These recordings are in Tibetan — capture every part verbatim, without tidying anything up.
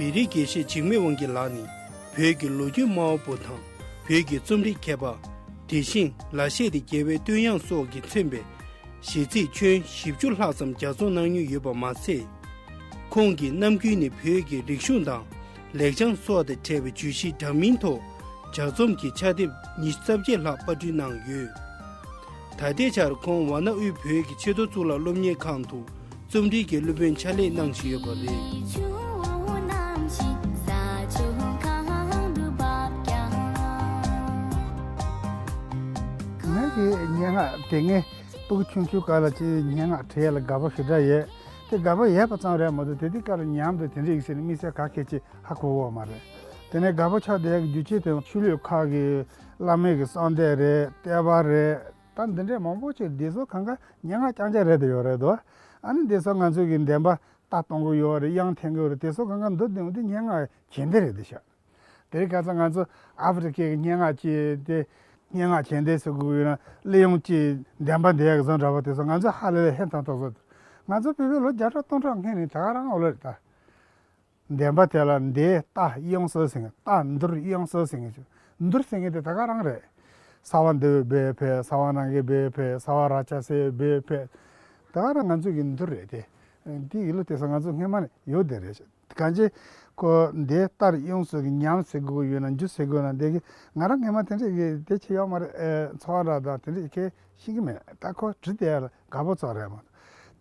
བོད་རིགས་དགེ་བཤེས་འཇིགས་མེད་དབང་རྒྱལ་ལགས་ནི་བོད་ཀྱི་ལོ་རྒྱུས་སྨྲ་བ་པོ་དང་བོད་ཀྱི་རྩོམ་རིག་མཁས་པ། དེ་བཞིན་ལ་གཞས་དང་རྒྱལ་བའི་བསྟོད་དབྱངས་སོགས་ཀྱིས་མཚོན་པའི་གཞས་ཚིག་ཁྱོན་བཞི་བཅུ་ལྷག་ཙམ་ལྗགས་རྩོམ་གནང་མྱོང་ཡོད་པ་མ་ཟད། ཁོང་གིས་ནམ་རྒྱུན་ནས་བོད་ཀྱི་རིག་གཞུང་དང་ལེགས་བྱང་སོགས་དང་འབྲེལ་བའི་བརྗོད་གཞི་འདྲ་མིན་ཐོག་ལྗགས་རྩོམ་གྱི་ཕྱག་དེབ་ཉི་ཤུ་རྩ་བརྒྱད་ལྷག་པར་སྐྲུན་གནང་ཡོད། ད་ལྟའི་ཆར་ཁོང་ཝཱ་ཎ་དབུས་བོད་ཀྱི་ཆེས་མཐོ་གཙུག་ལག་སློབ་གཉེར་ཁང་དུ་རྩོམ་རིག་གི་སློབ་དཔོན་ཕྱག་ལས་གནང་བཞིན་ཡོད་པ་རེད། ངའི་གི་སྙན་ངག་དེ་ངས་སྤུ་གུ་ཆུང་ཆུང་སྐབས་ལ་ཅིག་སྙན་ངག་བྲིས་ཡ་ལ་དགའ་པོ་ཞེ་དྲག་ཡོད། དེ་དགའ་པོ་ཡོད་པ་ཙམ་རེད་མ་གཏོགས་དེ་དུས་སྐབས་ལ་ཉམས་དང་དེ་འདྲ་ཡིན་ཟེར་ནས་དམིགས་བསལ་ག་གེ་ཅིག་ཧ་གོ་གི་ཡོད་མ་རེད། དེ་ནས་དགའ་པོ་ཆགས་བསྡད་ཡ་གི་རྒྱུ་ཆེ་དེ་ཆོས་ལུགས་ཁག་གི་བླ་མའི་གི་གསང་སྟེགས་རེད། ལྟེ་བ་རེད། ད་འདི་འདྲའི་མང་པོ་ཅིག་འདི་ཚོ་གང་ག་སྙན་ངག་རྐྱང་རྐྱང་རེད་དེ་ཡོད་རེད་དོ། ཨ་ནི་འདི་ཚོ་ང་ཚོ་གི་འདོན་པ་རྟ་གཏོང་གི་ཡོད་རེད། དབྱངས་འཐེན་གི་ཡོད་རེད། དེ་ཚོ་གང་ག་འདུག་འདི་འདི་སྙན་ངག་གྱེན་ལྡན་རེད་དེ་ཤག་དེ་རིང་ཁ་སང་ང་ཚོ་ཨ་ཧྥེ་རི་ཁའི་སྙན་ངག་ཅིག་དེ་སྙན་ངག་གྱེན་ལྡན་ཟེར་དགོས་ཀྱི་ཡོད་ན་གླེང་ཡོང་ཅིག་འདོན་པ་འདི་ཡག་བཟོ་འདྲ་པོ་དེ་ཚོ་ང་ཚོ་ཧ་ལས་ལས་ཧན་ཐང་ཐོག་ཚོ། ང་ཚོ་བོད་པའི་ལོ་བརྒྱ་ཕྲག་སྟོང་ཕྲག་སྔོན་ནས་ད་ག་རང་འོ་ལོ་རེད་ད། འདོན་པ་དེ་ལ་འདི་རྟ་དབྱངས་གསལ་ཟེར་མཁན། རྟ་འདུར་དབྱངས་གསལ་ཟེར་མཁན་ཅིག་འདུར་ཟེར་མཁན་དེ་ད་ག་རང་རེད། ས་བ་འདུལ་བའི་བོད་ཕེབས། ས་བ་རང་གི་བོད་ཕེབས། ས་བ་ར་ཆ་སའི་བོད་ཕེབས། ད་ག་རང་ང་ཚོ་གི་འདུར་རེད་དེ། འདི་ཡི་ལོ་དེ་ས་ང་ཚོ་སྔོན་མ་ནས་ཡོད་དེ་རེད། གང་ཅི་ཁོ་འདི་རྟ་དབྱངས་གསལ་གི་ཉམས་ཟེར་དགོས་ཡོད་ན་འཇུ་ཟེར་དགོས་ན་འདི་གི་ང་རང་སྔོན་མ་དེ་འདྲ་གི་དེ་ཆེ་ཡོད་མ་རེད། ཚོར་བ་འདྲ་དང་དེ་འདྲ་གི་ཤེས་ཀྱི་མེད། ད་ཁོ་བྲིས་བསྡད་ཡ་ལ་དགའ་པོ་ཙམ་རེད་མ་གཏོགས།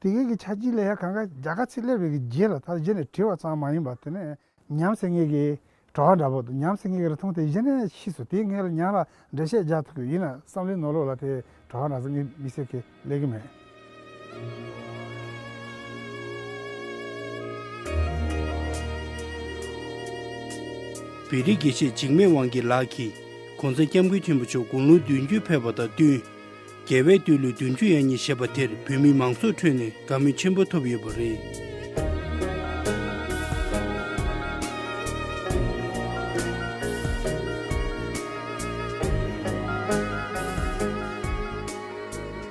དེ་གའི་གི་ཆ་རྐྱེན་ལས་ཡ་གང་ག་རྒྱ་གར་ཚིག་སླེབས་པའི་གི་རྗེས་ལ་ད་གཞི་ནས་བྲིས་པ་ཙམ་མ་ཡིན་པ་དེ་ནས་ཉམས་ཟེར་མཁན་གི་གྲོགས་འདྲ་པོ་འདུག་ཉམས་ཟེར་མཁན་གི་རིགས་མཐོང་དེ་གཞི་ནས་ཤེས་སོང་། དེའི་སྔོན་ལ་ཉམས་ལ་འགྲེལ་བཤད་རྒྱག་ཐུབ་ཀྱི་ཡིན་ན་བསམ་བློའི་ནང་ལོགས་ལ་དེ་གྲོགས་འདྲ་ཟེར་མཁན་དམིགས་བསལ་གི་སླེབས་ཀྱི་མེད། བོད་རིགས་དགེ་བཤེས་འཇིགས་མེད་དབང་རྒྱལ་ལགས་ཀྱིས་༸གོང་ས་༸སྐྱབས་མགོན་ཆེན་པོ་མཆོག་དགུང་ལོ་བདུན་ཅུ་ཕེབས་པ་དང་བསྟུན། རྒྱལ་བའི་བསྟོད་གླུ་བདུན་ཅུ་ཡས་གཉིས་ཞེས་པ་དེར་བོད་མི་མང་ཚོགས་ཁྲོད་ནས་དགའ་མོས་ཆེན་པོ་ཐོབ་ཡོད་པ་རེད།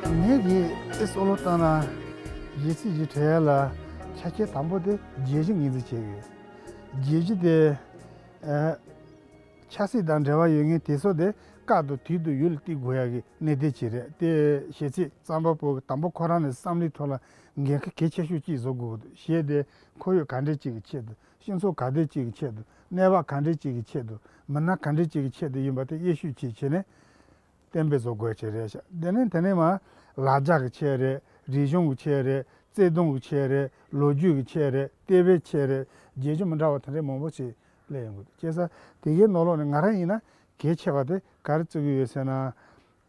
ངས་ཀྱིས་ཨེ་སོ་ལོ་བཏང་ན་གཞས་ཚིག་ཅིག་བྲིས་ཡ་ལ་ཆ་རྐྱེན་དང་པོ་དེ་རྒྱལ་སྤྱི་ངོས་འཛིན་བྱེད་དགོས། རྒྱལ་སྤྱི་དེ་ཨ། ཆབ་སྲིད་དང་འབྲེལ་བ་ཡོད་མཁན་དེ་ཚོ་དེ་སྐབས་དང་དུས་དང་ཡུལ་ལ་བརྟེན་དགོས་ཡ་གི་གནད་དོན་ཅིག་རེད། དེ་གཞས་ཚིག་རྩོམ་པ་པོ་དང་པོ་ཁོ་རང་ནས་བསམ་བློའི་ཐོག་ལ་འགན་ཁུར་གལ་ཆེ་ཤོས་ཅིག་བཟོ་དགོས་ཀྱི་འདུག་གཞས་དེ་ཁོར་ཡུག་ག་འདྲ་ཅིག་གི་ཆེད་དུ། སྤྱི་ཚོགས་ག་འདྲ་ཅིག་གི་ཆེད་དུ། གནས་བབ་ག་འདྲ་ཅིག་གི་ཆེད་དུ། མི་སྣ་ག་འདྲ་ཅིག་གི་ཆེད་དུ་ཡིན་པ་དེ་དབྱེ་ཞིབ་ཅིག་བྱས་ནས་གཏན་འབེབས་བཟོ་དགོས་ཀྱི་རེད་ཤག་དེ་ནས་དེ་ནས་མར་ལ་རྒྱ་གི་ཆེད་རེད། རིག་གཞུང་གི་ཆེད་རེད། བརྩེ་དུང་གི་ཆེད་རེད། ལོ་རྒྱུས་ཀྱི་ཆེད་རེད། ལྟེ་བའི་ཆེད་རེད། རྒྱལ་སྤྱི་མི་འདྲ་བ་དེ་འདྲའི་མང་པོ་ཞིག་སླེབས་ཡོང་གི་འདུག་བྱས་ཙང་དེ་གའི་ནང་ལོགས་ནས་ང་རང་ཡིན་ན་གལ་ཆེ་བ་དེ་ག་རེ་བརྩི་གི་ཡོད་ཟེར་ན།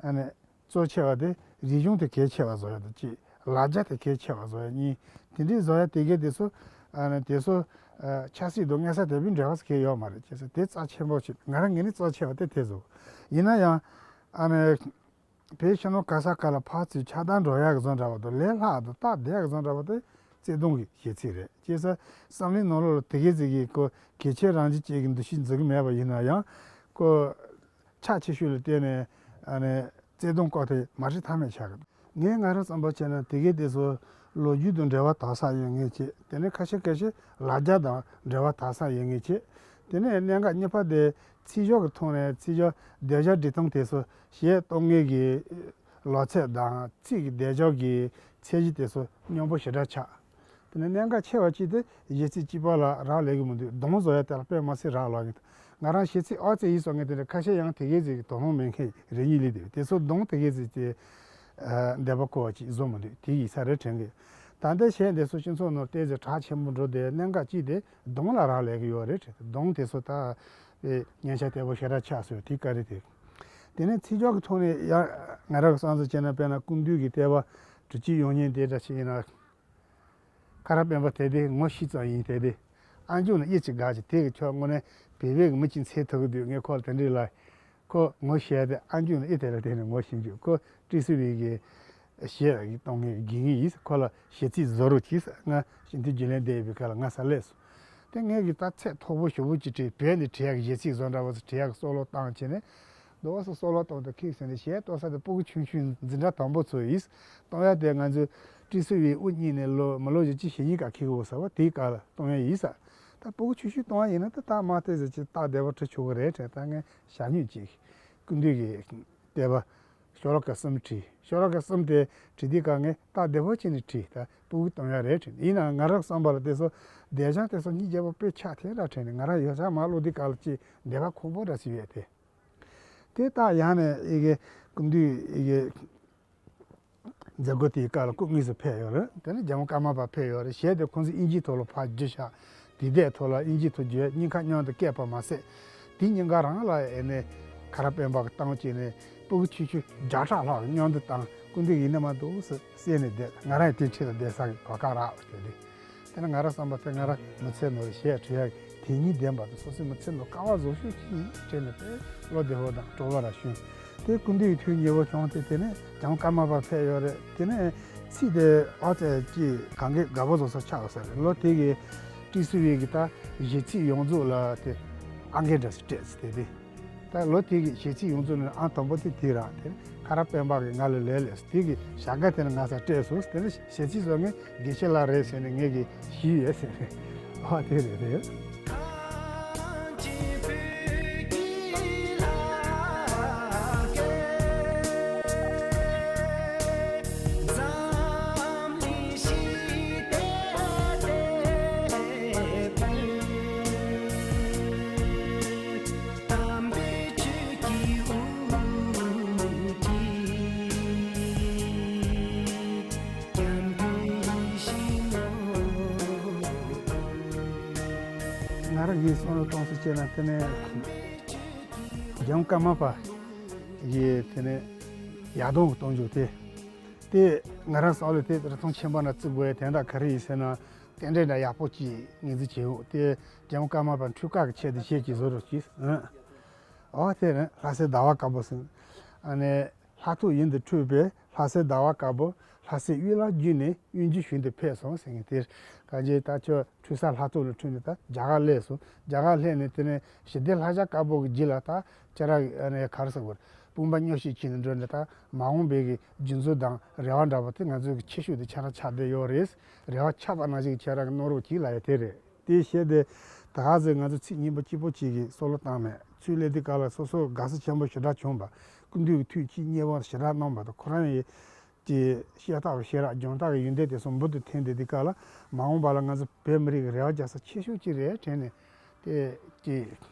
ཨ་ནི་གཙོ་ཆེ་བ་དེ་རིག་གཞུང་དེ་གལ་ཆེ་བ་བཟོ་ཡ་དང་གཅིག་ལ་རྒྱ་དེ་གལ་ཆེ་བ་བཟོ་ཡ་གཉིས། དེ་འདྲའི་བཟོ་ཡ་དེ་གའི་དེ་ཚོ་ཨ་ནི་དེ་ཚོ་ཨ་ཆབ་སྲིད་དང་མངོན་གསལ་དོད་པོའི་འབྲེལ་བ་ཟེར་མཁན་ཡོད་མ་རེད། བྱས་ཙང་དེ་རྩ་ཆེན་པོ་ཞིག་ང་རང་ངོས་ནས་གཙོ་ཆེ་བ་དེ་དེ་བཟོ། ཡིན་ན་ཡང་ཨ་ནི། བོད་ཕྱི་ནང་ག་ས་ག་ལ་ཕར་ཚུར་ཆགས་སྡང་འགྲོ་ཡག་གི་བཟོ་འདྲ་བ་དང་ལས་སླ་དང་སྟབས་བདེ་ཡག་གི་བཟོ་འདྲ་བ་དེ་བརྩེ་དུང་གི་གཞས་ཚིག་རེད། བྱས་ཙང་བསམ་བློའི་ནང་ལོགས་ལ་དེ་གའི་ཟིག་གིས་ཁོ་གལ་ཆེ་རང་བཞིན་ཅན་གྱི་འདུ་ཤེས་འཛིན་གྱི་མེད་པ་ཡིན་ན་ཡང་ཁོ་ཆ་ཆེ་ཤོས་ལ་བརྟེན་ནས་ཨ་ནི་བརྩེ་དུང་བཀོད་དེ་མ་བྲིས་ཐབས་མེད་ཆགས་ཀྱི་འདུག་ངས་ང་རང་བསམ་པ་བྱས་ན་དེ་གའི་དེ་ཚོ་ལོ་རྒྱུས་དང་འབྲེལ་བ་དག་ས་ཡོད་ངེས་བྱས། དེ་ནས་ཁ་ཤས་ཁ་ཤས་ལ་རྒྱ་དང་འབྲེལ་བ་དག་ས་ཡོད་ངེས་བྱས། དེ་ནས་གནད་འགག་གཉིས་པ་དེ་ཚིག་སྦྱོར་གྱི་ཐོག་ནས་ཚིག་སྦྱོར་སྡེབ་སྦྱོར་འབྲི་སྟངས་དེ་ཚོ་གཞས་གཏོང་མཁན་གྱི་ལོ་ཚད་དང་ཚིག་གི་སྡེབ་སྦྱོར་གྱི་ཚད་གཞི་དེ་ཚོ་སྙོམས་པོ་ཞེ་དྲག་ཆགས། དེ་ནས་གནད་འགག་ཆེ་བ་གཅིག་དེ་གཞས་ཚིག་གཅིག་པ་ལ་རག་ལས་ཀྱི་མི་འདུག་གདངས་བཟོ་ཡ་དེ་ལ་དཔེ་མ་སྲིད་རག་ལས་ཀྱི་འདུག་ང་རང་གཞས་ཚིག་ཨོ་ཙེ་ཡིན་བཟོ་མཁན་དེ་འདྲ་ཁ་ཤས་ཡང་དེ་གའི་ཟིག་གི་དོ་སྣང་མེད་མཁན་རེ་གཉིས་སླེབས་བསྡད་ཡོད། དེ་ཚོ་གདངས་དེ་གའི་ཟིག་དེ་འདོད་པ་འཁོར་བ་ཅིག་བཟོ་མི་འདུག་དེ་ཡིག་ཚགས་རེ་དྲན་གི། ད་ལྟའི་གཞས་འདི་ཚོ་སྤྱི་ཚོགས་ནང་ཏོག་ཙམ་གྲགས་ཆེན་པོ་འགྲོ་བསྡད་གནད་འགག་གཅིག་དེ་གདངས་ལ་རག་ལས་ཀྱི་ཡོད་རེད། གདངས་དེ་ཚོ་ད་ཨེ་སྙན་ཆ་བདེ་པོ་ཞེ་དྲག་ཆགས་སོང་དེ་ག་རེ་དེ། དེ་ནས་ཚིག་སྦྱོར་གྱི་ཐོག་ནས་ཡང་ང་རང་གི་བསམ་ཚུལ་བྱས་ན་དཔེར་ན་སྐུ་མདུན་གྱི་བསྟོད་པ་དྲུག་ཅུ་ཡོད་མཁན་དེ་འདྲ་ཞིག་ཡིན་ན། ཁ་རག་སྤེན་པ་དེ་དེ་ངོ་ཤེས་ཙམ་ཡིན་དེ་དེ། ཨ་མཆོག་ནི་དབྱེ་ཅིག་དགའ་ཅིག་དེ་གི་ཆོག་དངོས་གནས་བོད་པའི་གི་མི་གཅིག་འཚོལ་ཐུབ་ཀྱི་འདུག་ངས་ཁོ་ལ་དེ་འདྲ་ལབ། ཁོ་ངོ་ཤེས་ཏེ་ཨ་མཆོག་ནི་ཨེ་དེ་ལ་དེ་ནི་ངོ་ཤེས་རྒྱུ་ཁོ་ཀྲི་སི་བི་གི་གཞས་གཏོང་མཁན་དགེ་རྒན་ཡིན། ཁོ་ལ་གཞས་ཚིག་བཟོ་རོགས་གྱིས། ང་ཤིན་ཏུ་རྒྱུན་ལས་བསྡད་པའི་ཁ་ལ་ང་ས་སླེབས་སོང་། དེ་ངས་གི་ད་ཚད་མཐོ་པོ་ཞེ་པོ་ཅིག་བྲིས་བོད་ནས་བྲིས་ཡག་གི་གཞས་ཚིག་བཟོ་འདྲ་བ་ཚོ་བྲིས་ཡག་གི་སྲོག་ལོ་བཏང་བྱས་ནས་འདུག་བ་སོ་སྲོག་ལོ་བཏང་དུ་ཁེགས་ཟིན་ནས་གཞས་གཏོང་ས་དེ་སྤུ་གུ་ཆུང་ཆུང་འཛིན་གྲྭ་དང་པོ་ཚོ་ཡིན། གཏོང་ཡག་དེ་ང་ཚོས་ཀྲི་སི་བི་དབུ་བརྙེས་ནས་ལོ་མི་ལོ་བཞི་བཅུ་ཞེ་གཉིས་ཀ་ཁེགས་ཡོད་ས་བ་དེའི་སྐབས་ལ་གཏོང་ཡག་ཡིན་ས། ད་སྤུ་གུ་ཆུང་ཆུང་གཏོང་བ་ཡིན་ན་ད་ད་མ་བལྟས་ཟེར་གྱི་སྟག་བདེ་བ་བྲི་ཆོག་གི་རེད་དྲན། ད་ངས་ཞག་སྨྱུག་ཅིག་ཀུན་འདུས་ཀྱི་དཔེ་པ་ཤོ་ལོ་ཀ་གསུམ་བྲིས། ཤོ་ལོ་ཀ་གསུམ་དེ་བྲིས་དུས་སྐབས་ངས་སྟག་བདེ་བ་བྱས་ནས་བྲིས། ད་སྤུ་གུ་གཏོང་ཡ་རེད་དྲན། ཡིན་ནའང་ང་རང་བསམ་པ་ལ་དེ་ཚོ་བདེ་ཆགས་དེ་ཚོ་སྙིང་རྗེ་པོ་དཔེ་ཆགས་དེ་འདྲ་དྲན་ནས། ང་རང་ཡོ་བྱད་མར་ཀློག་དུས་སྐབས་ལ་ཅིག་བདེ་བ་ཁོང་པོ་འདྲ་ཞིག་ཡོད་དེ། དེ་ལྟར་ཡང་ནས་ཨི་གེ་ཀུན་འདུས་ཨི་གེ་མཛད་སྒོ་དེའི་སྐབས་ལ་སྐུ་དངོས་སུ་ཕེབས་ཡོད་རེད། དེ་ནས་རྒྱལ་བ་ཀརྨ་པ་ཕེབས་ཡོད་རེད། གཞས་དེ་ཁོང་ཚོས་ཨིན་ཇིའི་ཐོག་ལ་ཕར་བསྒྱུར་བཞག་དེ་དེབ་ཐོག་ལ་ཨིན་ཇིའི་ཐོག་བསྒྱུར། གཉིས་ཀ་མཉམ་དུ་བཀོད་པ་མ་ཟད། དེ་གཉིས་ཀ་རང་ལ་ཨེ་ནས་ཁ་རག་སྤེན་པ་གི་གཏམ་བྱས་ནས་སྤུ་གུ་ཆུང་ཆུང་བརྒྱ་ཕྲག་ལྷག་མཉམ་དུ་བཏང་། སྐུ་མདུན་ཡིན་ན་མ་འདུག་ཟེར་གསན་ནས་བསྡད། ང་རང་ཡང་དེ་འཁྲིས་ལ་བསྡད་ས་གི་གོ་སྐབས་རག་དེ་རེད། དེ་ནས་ང་རང་བསམ་པ་དེ་ང་རང་མི་ཚེ་ནང་ལ་གཞས་བྲི་ཡག་དེ་ཉིད་ལྡན་པ་དང་སོ་སོའི་མི་ཚེ་ནང་དཀའ་བ་བཟོ་ཤོས་ཅིག་ཡིན་དྲན་ནས་དཔེ་བློ་བདེ་པོ་དང་སྤྲོ་བ་རང་བྱུང་། དེ་སྐུ་མདུན་གྱི་ཐུགས་མཉེས་པོ་བྱུང་སྟེ། དེ་ནས་རྒྱལ་བ་ཀརྨ་པ་ཕེབས་ཡོད་རེད། དེ་ནས་ཚིག་དེ་ཨོ་ཙེ་ཅིག་གང་གི་དགའ་པོ་བཟོ་ས་ཆགས་ཟེར་རེད། ལོ་དེ་གི་ཀྲིག་སུ་ཝེ་གི་ད་གཞས་ཚིག་ཡོངས་རྫོགས་ལ་དེ་ཨང་ཀི་འདྲ་ཞིག་སྤྲད་ཟེར་དེ་དེ། ད་ལོ་དེ་གི་གཞས་ཚིག་ཡོངས་རྫོགས་ནས་ཨང་དང་པོ་དེ་དེ་རང་དེ་ཁ་རག་སྤེན་པ་གིས་ང་ལ་ལན་སླེབས། དེ་གི་བྱ་དགའ་དེ་ནི་ང་ཚོར་སྤྲད་སོང་། དེ་ནི་གཞས་ཚིག་བཟོ་མཁན་དགེ་བཤེས་ལགས་རེད་ཟེར་ནས་ངས་གི་ཞུས་ཡོད་ཟེར་རེད། ཨ་དེ་རེད་རེད། ང་རང་གིས་བསམ་བློ་གཏོང་ས་བྱས་ན། དེ་ནས་རྒྱལ་བ་ཀརྨ་པ་ཡི་དེ་ནས་ཡར་ལྡང་གི་གཏམ་རྒྱུད་དེ། དེ་ང་རང་བསམ་བློ་དེ་རིག་ཚང་ཆེན་པོ་ན་བརྩི་དགོས་ཡ་དོན་དག་ག་རེ་ཡིན་ཟེར་ན། རྟེན་འབྲེལ་འདྲ་ཡག་པོ་ཅིག་ངོས་འཛིན་བྱེད་འོ། དེ་རྒྱལ་བ་ཀརྨ་པ་འཕྲུལ་དཀར་གྱི་ཆེད་དུ་གཞས་ཅིག་བཟོ་རོགས་གྱིས། ཨ་དེ་ནས་ལྷ་སའི་ཟླ་བ་དཀར་པོ་ཟེར། ཨ་ནས་ལྷ་ཐོ་ཡུལ་དུ་འཁྲུངས་པའི་ལྷ་སའི་ཟླ་བ་དཀར་པོ། ལྷ་སའི་དབུས་ལ་བརྒྱུད་ནས་གཡུལ་འགྱེད་ཞུ་འདི་ཕེབས་སོང་ཟེར་མཁན་དེ། གང་ཅི་ད་ཁྱོད་འཁྲུངས་ས་ལྷ་ཐོ་ལ་འཁྲུངས་ནས་ད་རྒྱ་གར་སླེབས་སོང་། རྒྱ་གར་སླེབས་ནས་དེ་ནས་ཞི་བདེ་ལྷ་བྱ་དཀར་པོ་གི་རྗེས་ལ་ད་ཁྱེད་རང་གི་ཨ་ནས་ག་རེ་ཟེར་དགོས་རེད། དཔུང་པ་མཉམ་གཤིབ་བྱས་ནས་འགྲོ་ནས་ད་མ་འོངས་པའི་གི་རྒྱུན་འཛིན་དང་རེ་བ་འདྲ་པོ་དེ་ང་ཚོའི་གི་ཁྱད་ཆོས་དེ་ཁྱེད་རང་ཆགས་བསྡད་ཡོད་རེད། རེ་བ་ཆགས་པ་ནང་བཞིན་ཁྱེད་རང་གི་གནང་རོགས་གྱིས་ལབ་ཡ་དེ་རེད། དེའི་གཞས་དེ་ད་ག་ཟེ་ང་ཚོ་ཚིག་སྙན་པོ་སྐྱིད་པོ་ཅིག་གིས་སོ་ལོ་བཏང་མེད། ཚུར་སླེབས་དུས་སྐབས་ལ་སོ་སོ་དགའ་བསུ་ཆེན་པོ་ཞེ་དྲག་བྱུང་བ། སྐུ་མདུན་གྱི་ཐུགས་ཀྱི་མཉེས་པོ་ཞེ་དྲག་གནང་བ་དང་། ཁོ་རང་ཡི་ཀྱི་བཤད་སྟངས་བཤད་ར་སྦྱོང་སྟངས་ཀྱི་ཡོན་ཏན་དེ་ཚོ་འབུར་དུ་ཐོན་བསྡད་དུས་སྐབས་ལ། མ་འོངས་པ་ལ་ང་ཚོ་བོད་མི་རིགས་ཀྱི་རེ་བ་རྒྱག་ས་ཆེ་ཤོས་ཅིག་རེད་དྲན་ནས། དེ་ཀྱི་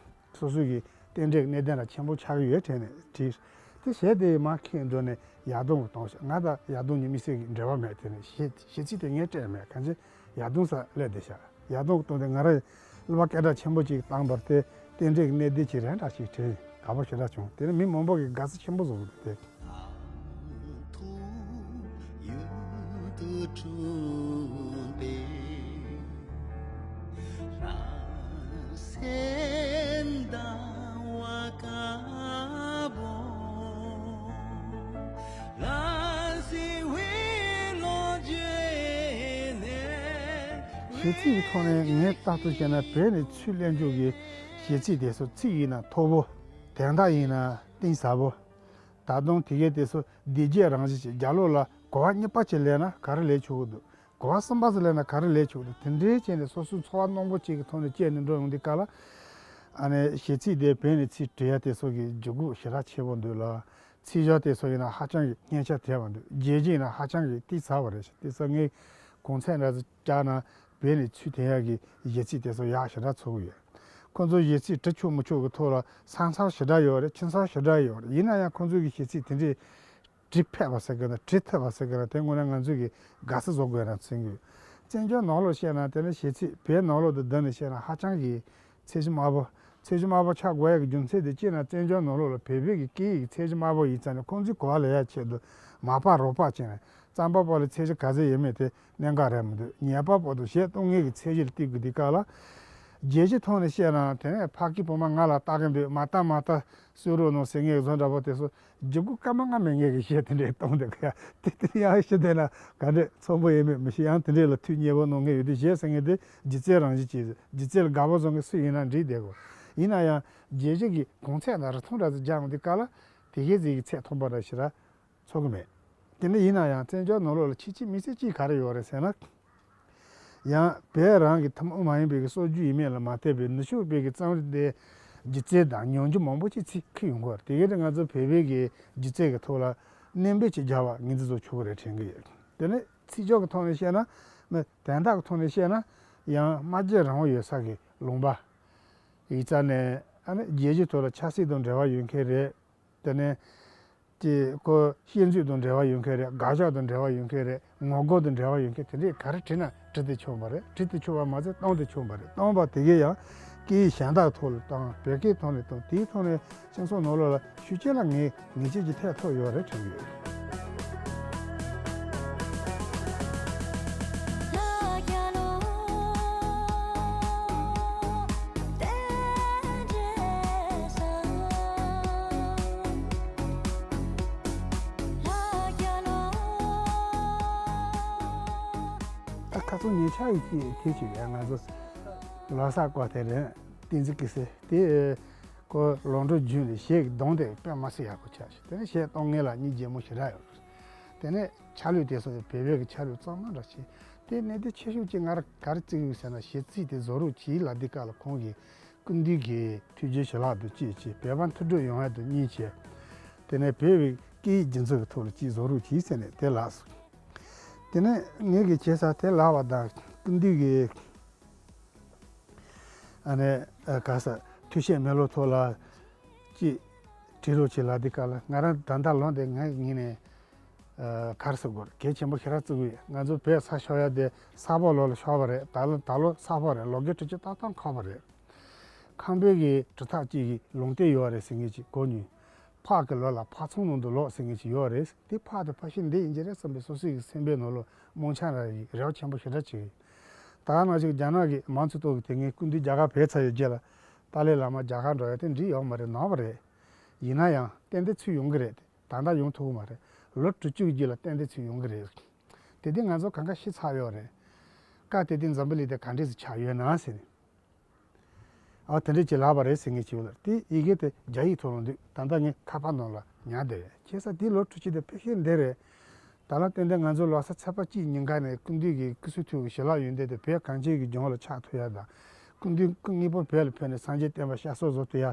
སོ་སོ་གི་རྟེན་འབྲེལ་གྱི་གནད་དོན་ལ་ཆེན་པོ་ཆགས་ཀྱི་ཡོད་དྲན་ནས་བྲིས། དེ་གཞས་དེ་མར་ཁེངས་འགྲོ་ནས་ཡར་ལྡང་གི་གཏམ་བཤད། ང་དང་ཡར་ལྡང་གཉིས་དམིགས་བསལ་གྱི་འབྲེལ་བ་མེད། དེ་ནས་གཞས་གཞས་ཚིག་དེ་ངས་སྤྲད་མེད། གང་ཅི་ཡར་ལྡང་ས་སླེབས་བསྡད་ཤག་ཡར་ལྡང་གི་གཏམ་དེ་ང་རང་གླུ་པ་སྐད་གྲགས་ཆེན་པོ་ཅིག་བཏང་བར་དེ་རྟེན་འབྲེལ་གྱི་གནད་དོན་ཅིག་རེད་འདྲ་ཞིག་དྲན། དགའ་པོ་ཞེ་དྲག་བྱུང་། དེ་ནས་མི་མང་པོ་གིས་དགའ་བསུ་ཆེན་པོ་བཟོ་གི་འདུག་དེ། གཞས་ཚིག་གི་ཐོག་ནས་ངས་ལྟ་ཚུལ་བྱས་ན། བོད་ནས་ཚུར་སླེབས་མཁན་གྱི་གཞས་ཚིག་དེ་ཚོ་ཚིག་ཡིན་ན་མཐོ་པོ། དོན་དག་ཡིན་ན་གཏིང་ཟབ་པོ། ད་དུང་དེ་གའི་དེ་ཚོ་བདེ་སྐྱིད་རང་བཞིན་ཅན། རྒྱབ་ལོགས་ལ་གོ་བ་གཉིས་པ་ཅིག་སླེབས་ན་ག་རེ་ལས་ཆོག་གི་འདུག་གོ་བ་གསུམ་པ་ཙམ་སླེབས་ན་ག་རེ་ལས་ཆོག་གི་འདུག་དེ་འདྲའི་བྱས་ནས་སོ་སོའི་འཚོ་བ་རྣོན་པོ་ཅིག་གི་ཐོག་ནས་བསྐྱལ་ནས་འགྲོ་ཡོང་དུས་སྐབས་ལ། ཨ་ནི་གཞས་ཚིག་དེ་བོད་ནས་ཚུར་བྲིས་ཡ་དེ་ཚོ་གི་འཇུག་སྒོ་ཞེ་དྲག་ཆེ་པོ་འདུག་ལ། ཚིག་སྦྱོར་དེ་ཚོ་ཡིན་ན་ཧ་ཅང་གི་སྙན་ཆ་དལ་བ་འདུག་རྒྱན་ཆ་ཡིན་ན་ཧ་ཅང་གི་གཏིང་ཟབ་པ་རེད་ཤག་དེ་ཚོ་ངས་གོང་ཚད་འདྲ་ཚོ་བཅག་ན་བོད་ནས་ཚུར་ཐོན་ཡག་གི་གཞས་ཚིག་དེ་ཚོ་ཡག་ཞེ་དྲག་ཚོར་གི་ཡོད། ཁོང་ཚོ་གཞས་ཚིག་བྲི་ཆོག་མི་ཆོག་གི་ཐོག་ལ་ས་མཚམས་ཞེ་དྲག་ཡོད་རེད། ཁྱད་མཚར་ཞེ་དྲག་ཡོད་རེད། ཡིན་ན་ཡང་ཁོང་ཚོ་གི་གཞས་ཚིག་དེ་འདྲའི་བྲི་ཕོད་པ་ཟེར་གི་ན། བྲི་ཐུབ་པ་ཟེར་གི་ན། དེ་དངོས་གནས་ང་ཚོས་གི་དགའ་བསུ་བཟོ་དགོས་རང་མཚོན་གི་ཡོད། བཙན་བྱོལ་ནང་ལོགས་བཤད་ན་དེ་ནི་གཞས་ཚིག་བོད་ནང་ལོགས་དང་བསྡུར་ནས་བཤད་ན་ཧ་ཅང་གི་ཚད་གཞི་དམའ་པོ། ཚད་གཞི་དམའ་པོ་ཆགས་དགོས་ཡག་གི་རྒྱུ་མཚན་དེ་སྤྱིར་ན་བཙན་བྱོལ་ནང་ལོགས་ལ་བོད་བོད་ཀྱི་སྐད་ཡིག་གི་ཚད་གཞི་དམའ་པོ་ཡིན་ཙང་ནས། ཁོང་ཚོས་གོ་བ་ལེན་ཡག་ཆེད་དུ་མ་པ་རོགས་པ་བྱས་ནས། རྩམ་པ་པོ་ལ་ཚད་གཞི་ག་ཚད་ཡོད་མེད་དེ་གནད་འགག་རེད་མི་འདུག་ཉལ་པ་པོ་དང་གཞས་གཏོང་མཁན་གྱི་ཚད་གཞི་ལ་བལྟས་དགོས་དུས་སྐབས་ལ། རྒྱལ་སྤྱིའི་ཐོག་ནས་བཤད་ན་དེ་ནས་ཕ་གི་བུ་མོ་ང་ལ་ལྟ་གི་འདུག་མ་ལྟ་མ་ལྟ་གསོད་རོགས་གནང་ཟེར་མཁན་བཟོ་འདྲ་པོ་དེ་ཚོ། འཇུག་སྒོ་སྐར་མ་ལྔ་མེད་མཁན་གྱི་གཞས་དེ་འདྲས་གཏོང་བསྡད་གི་ཡ། དེ་དེ་ཡང་ཞུ་བསྡད་ན་ག་འདྲས་ཚོམ་བུ་ཡོད་མེད་མི་ཤེས། ཡང་དེ་འདྲས་ལ་ཐུགས་མཉེས་པོ་གནང་མཁན་ཡོད་དུས། གཞས་ཟེར་མཁན་དེ་སྒྱུ་རྩལ་རང་བཞིན་གྱི། སྒྱུ་རྩལ་ལ་དགའ་པོ་བཟོ་མཁན་སུ་ཡིན་ན་འགྲིག་བསྡད་གོ། ཡིན་ན་ཡང་རྒྱལ་སྤྱི་གི་གོང་ཚད་དང་རིན་ཐང་འདྲ་ཚོ་སྦྱངས་དུས་སྐབས་ལ་དེ་གའི་ཟིག་གི་ཚད་མཐོན་པོ་འདྲ་ཞིག་ར་ཚོར་གི་མེད། དེ་འདྲ་ཡིན་ན་ཡང་བཙན་བྱོལ་ནང་ལོགས་ལ་ཁྱད་ཆོས་དམིགས་བསལ་གཅིག་ག་རེ་ཡོད་རེད་ཟེར་ན། ཡང་བོད་རང་གི་ཐུན་མོང་མ་ཡིན་པའི་གི་སྲོལ་རྒྱུན་ཡིན་མིན་ལ་མ་ལྟོས་པའི་ནུབ་ཕྱོགས་པའི་གི་རྩོམ་རིག་དེ་སྒྱུ་རྩལ་དང་ཉམས་འགྱུར་མང་པོ་ཅིག་ཚིག་ཁུར་ཡོང་གི་ཡོད་རེད། དེ་གའི་ང་ཚོ་བོད་པའི་གི་སྒྱུ་རྩལ་གི་ཐོག་ལ་སྣོན་པ་ཅིག་རྒྱག་པ་ངོས་འཛིན་བཟོ་ཆོག་གི་རེད་དྲན་གི་ཡོད། དེ་ནས་ཚིག་སྦྱོར་གི་ཐོག་ནས་བཤད་ན། མི་དོན་དག་གི་ཐོག་ནས་བཤད་ན། ཡང་སྨྲ་བརྗོད་རང་དབང་ཡོད་ས་གི་ལུང་པ་ཡིག་རྩ་ནས། ཨ་ནི་རྒྱལ་སྤྱིའི་ཐོག་ལ་ཆབ་སྲིད་དང་འབྲེལ་བ་ཡོད་མཁན་རེད། དེ་ནས་ཀྱི་ཁོ་ཤེས་འཛུགས་དང་འབྲེལ་བ་ཡོད་མཁན་རེད། དགག་ཕྱོགས་དང་འབྲེལ་བ་ཡོད་མཁན་རེད། ངོ་རྒོལ་དང་འབྲེལ་བ་ཡོད་མཁན་དེ་འདྲས་ག་རེ་བྲིས་ན་བྲིས་ཏེ་ཆོག་པ་རེད། བྲིས་ཏེ་ཆོག་པ་མ་ཟད་བཏང་སྟེ་ཆོག་པ་རེད། བཏང་བ་དེ་གས་ཡང་སྐད་ཡིག་གཞན་དག་ཐོག་ལ་བཏང་། བོད་སྐད་ཐོག་ནས་བཏང་། དེའི་ཐོག་ནས་སྤྱི་ཚོགས་ནང་ལོགས་ལ་ཤུགས་ཆེ་ལ་ངེས་ངེས་ཅན་གྱི་ཐད་ཐོབ་ཡོད་རེད་དྲན་གྱི་ཡོད། ད་ཁ་སང་ཉེ་ཆར་གྱི་དེ་ཅིག་ཡང་ང་ཚོ་ལོ་གསར་སྐོར་དེ་རེད། བསྟན་འཛིན་སྐུ་ཚེ་དེ་ཁོ་ལོ་འགྲོ་རྒྱུན་ལས་གཞས་ཀྱི་གདངས་དེ་དཔེ་མ་སྲིད་ཡག་པོ་ཆགས་ཤག་དེ་ནས་གཞས་གཏོང་མཁན་ལ་མི་རྒན་མོ་ཞེ་དྲག་ཡོད་རེད། དེ་ནས་ཆ་ལུགས་དེ་ཚོ་བོད་པའི་གི་ཆ་ལུགས་གཙང་མ་འདྲ་ཞིག་དེ་གནད་དོན་ཆེ་ཤོས་ཅིག་ང་རང་ག་རེ་བརྩི་གི་ཡོད་ཟེར་ན། གཞས་ཚིག་དེ་བཟོ་རོགས་གྱིས་ལབ་དུས་སྐབས་ལ་ཁོང་གིས་སྐུ་མདུན་གྱི་ཐུགས་རྗེ་ཞལ་ལག་དང་གཅིག་བྱས། བོད་པ་མཐུན་སྒྲིལ་ཡོང་ཡ་དང་གཉིས་བྱས། དེ་ནས་བོད་པའི་སྐད་ཡིག་སྒྱུ་རྩལ་གྱི་ཐོག་ལ་ཅིག་བཟོ་རོགས་གྱིས་ཟེར་ནས་དེ་ལབ་སོང་། དེ་ནས་ངེད་ཀྱིས་བྱས་ཙང་དེ་ལབ་པ་དང་སྐུ་མདུན་གྱིས་ཨ་ནི་ཨ་ག་ས་ཐུགས་བཞེད་མེ་ལོང་ཐོག་ལ་ཅིག་བྲིས་རོགས་བྱེད་ལབ་དུས་སྐབས་ལ། ང་རང་ད་ལྟ་ལོ་འདི་ང་ཡིན་ནས་ཨ་ག་རེ་ཟེར་དགོས་རེད། གལ་ཆེན་པོ་ཞེ་དྲག་བརྩི་གི་ཡོད། ང་ཚོ་བོད་ས་ཤོར་ཡ་དེ་ས་ཕག་ལོ་ལ་ཤོར་བ་རེད། ད་ལོ་ད་ལོ་ས་ཕག་རེད། ལོ་རྒན་དྲུག་ཅུ་ཏག་ཏག་འཁོར་བ་རེད། ཁམས་པའི་གི་གྲུབ་མཐའ་གཅིག་གི་ལུང་བསྟན་ཡོད་རེད་ཟེར་མཁན་ཅིག་གོ་མྱོང་། ཕག་གི་ལོ་ལ་ཕག་ཚང་ནང་དུ་ལོག་ཟེར་མཁན་ཅིག་ཡོད་རེད། དེ་ཕག་དེ་ཕ་ཤུལ་འདི་ཡིན་གྱི་རེད་བསམ་པའི་སོ་སོའི་གི་སེམས་པའི་ནང་ལོགས་རྨོངས་ཆ་ར་ཡི་རེ་བ་ཆེན་པོ་ཞེ་དྲག་བྱེད་ཀྱི་ཡོད། ད་ག་ནང་བཞིན་རྒྱ་ནག་གི་མའོ་ཙེ་ཏུང་གིས་དེ་སྔའི་སྐུ་མདུན་རྒྱ་གར་ཕེབས་ཚར་ཡོད་རྗེས་ལ་ཏཱ་ལའི་བླ་མ་རྒྱ་གར་འགྲོ་ཡ་དེ་འགྲིག་ཡོད་མ་རེད། ནོར་བ་རེད། ཡིན་ན་ཡང་ཏན་ཏན་ཚུར་ཡོང་གི་རེད། ད་ལྟ་ཡོང་ཐུབ་ཀྱི་མ་རེད། ལོ་དྲུག་ཅུ་གི་རྗེས་ལ་ཏན་ཏན་ཚུར་ཡོང་གི་རེད། དེ་དུས་ང་ཚོ་གང་ག་ཤི་ཚར་ཡོད་རེད། སྐབས་དེ་དུས་འཛམ་བུ་གླིང་དེ་ག་འདྲས་སུ་ཆགས་ཡོད་ན་ཟེར་ནས། ཨ་དེ་འདྲས་ཅིག་ལབ་པ་རེད་ཟེར་མཁན་ཅིག་ཡོད་ལ། དེ་ཡི་གེ་དེ་རྒྱ་ཡིག་ཐོག་ལ་འདུག་ད་ལྟ་ངའི་ཁ་པར་ནང་ལ་ཉར་བསྡད་ཡོད། བྱས་ཙང་དེ་ལོ་དྲུག་ཅུ་དེ་ཕལ་ཆེར་འདི་རེད། ད་ལོ་ཏན་ཏན་ང་ཚོ་ལོ་གསར་ཚེས་པ་གཅིག་ཉིན་ཀ་ནས་སྐུ་མདུན་གྱི་སྐུ་གསུང་ཐུགས་ཀྱི་ཞལ་ལག་ཡོན་ཏན་དེ་བོད་གངས་ཅན་གྱི་ལྗོངས་ལ་ཆགས་ཐུབ་ཡ་དང་། སྐུ་མདུན་སྐུ་དངོས་པོ་བོད་ལ་ཕེབས་ནས་སངས་རྒྱས་བསྟན་པ་བསྐྱར་གསོ་བཟོ་ཐུབ་ཡ་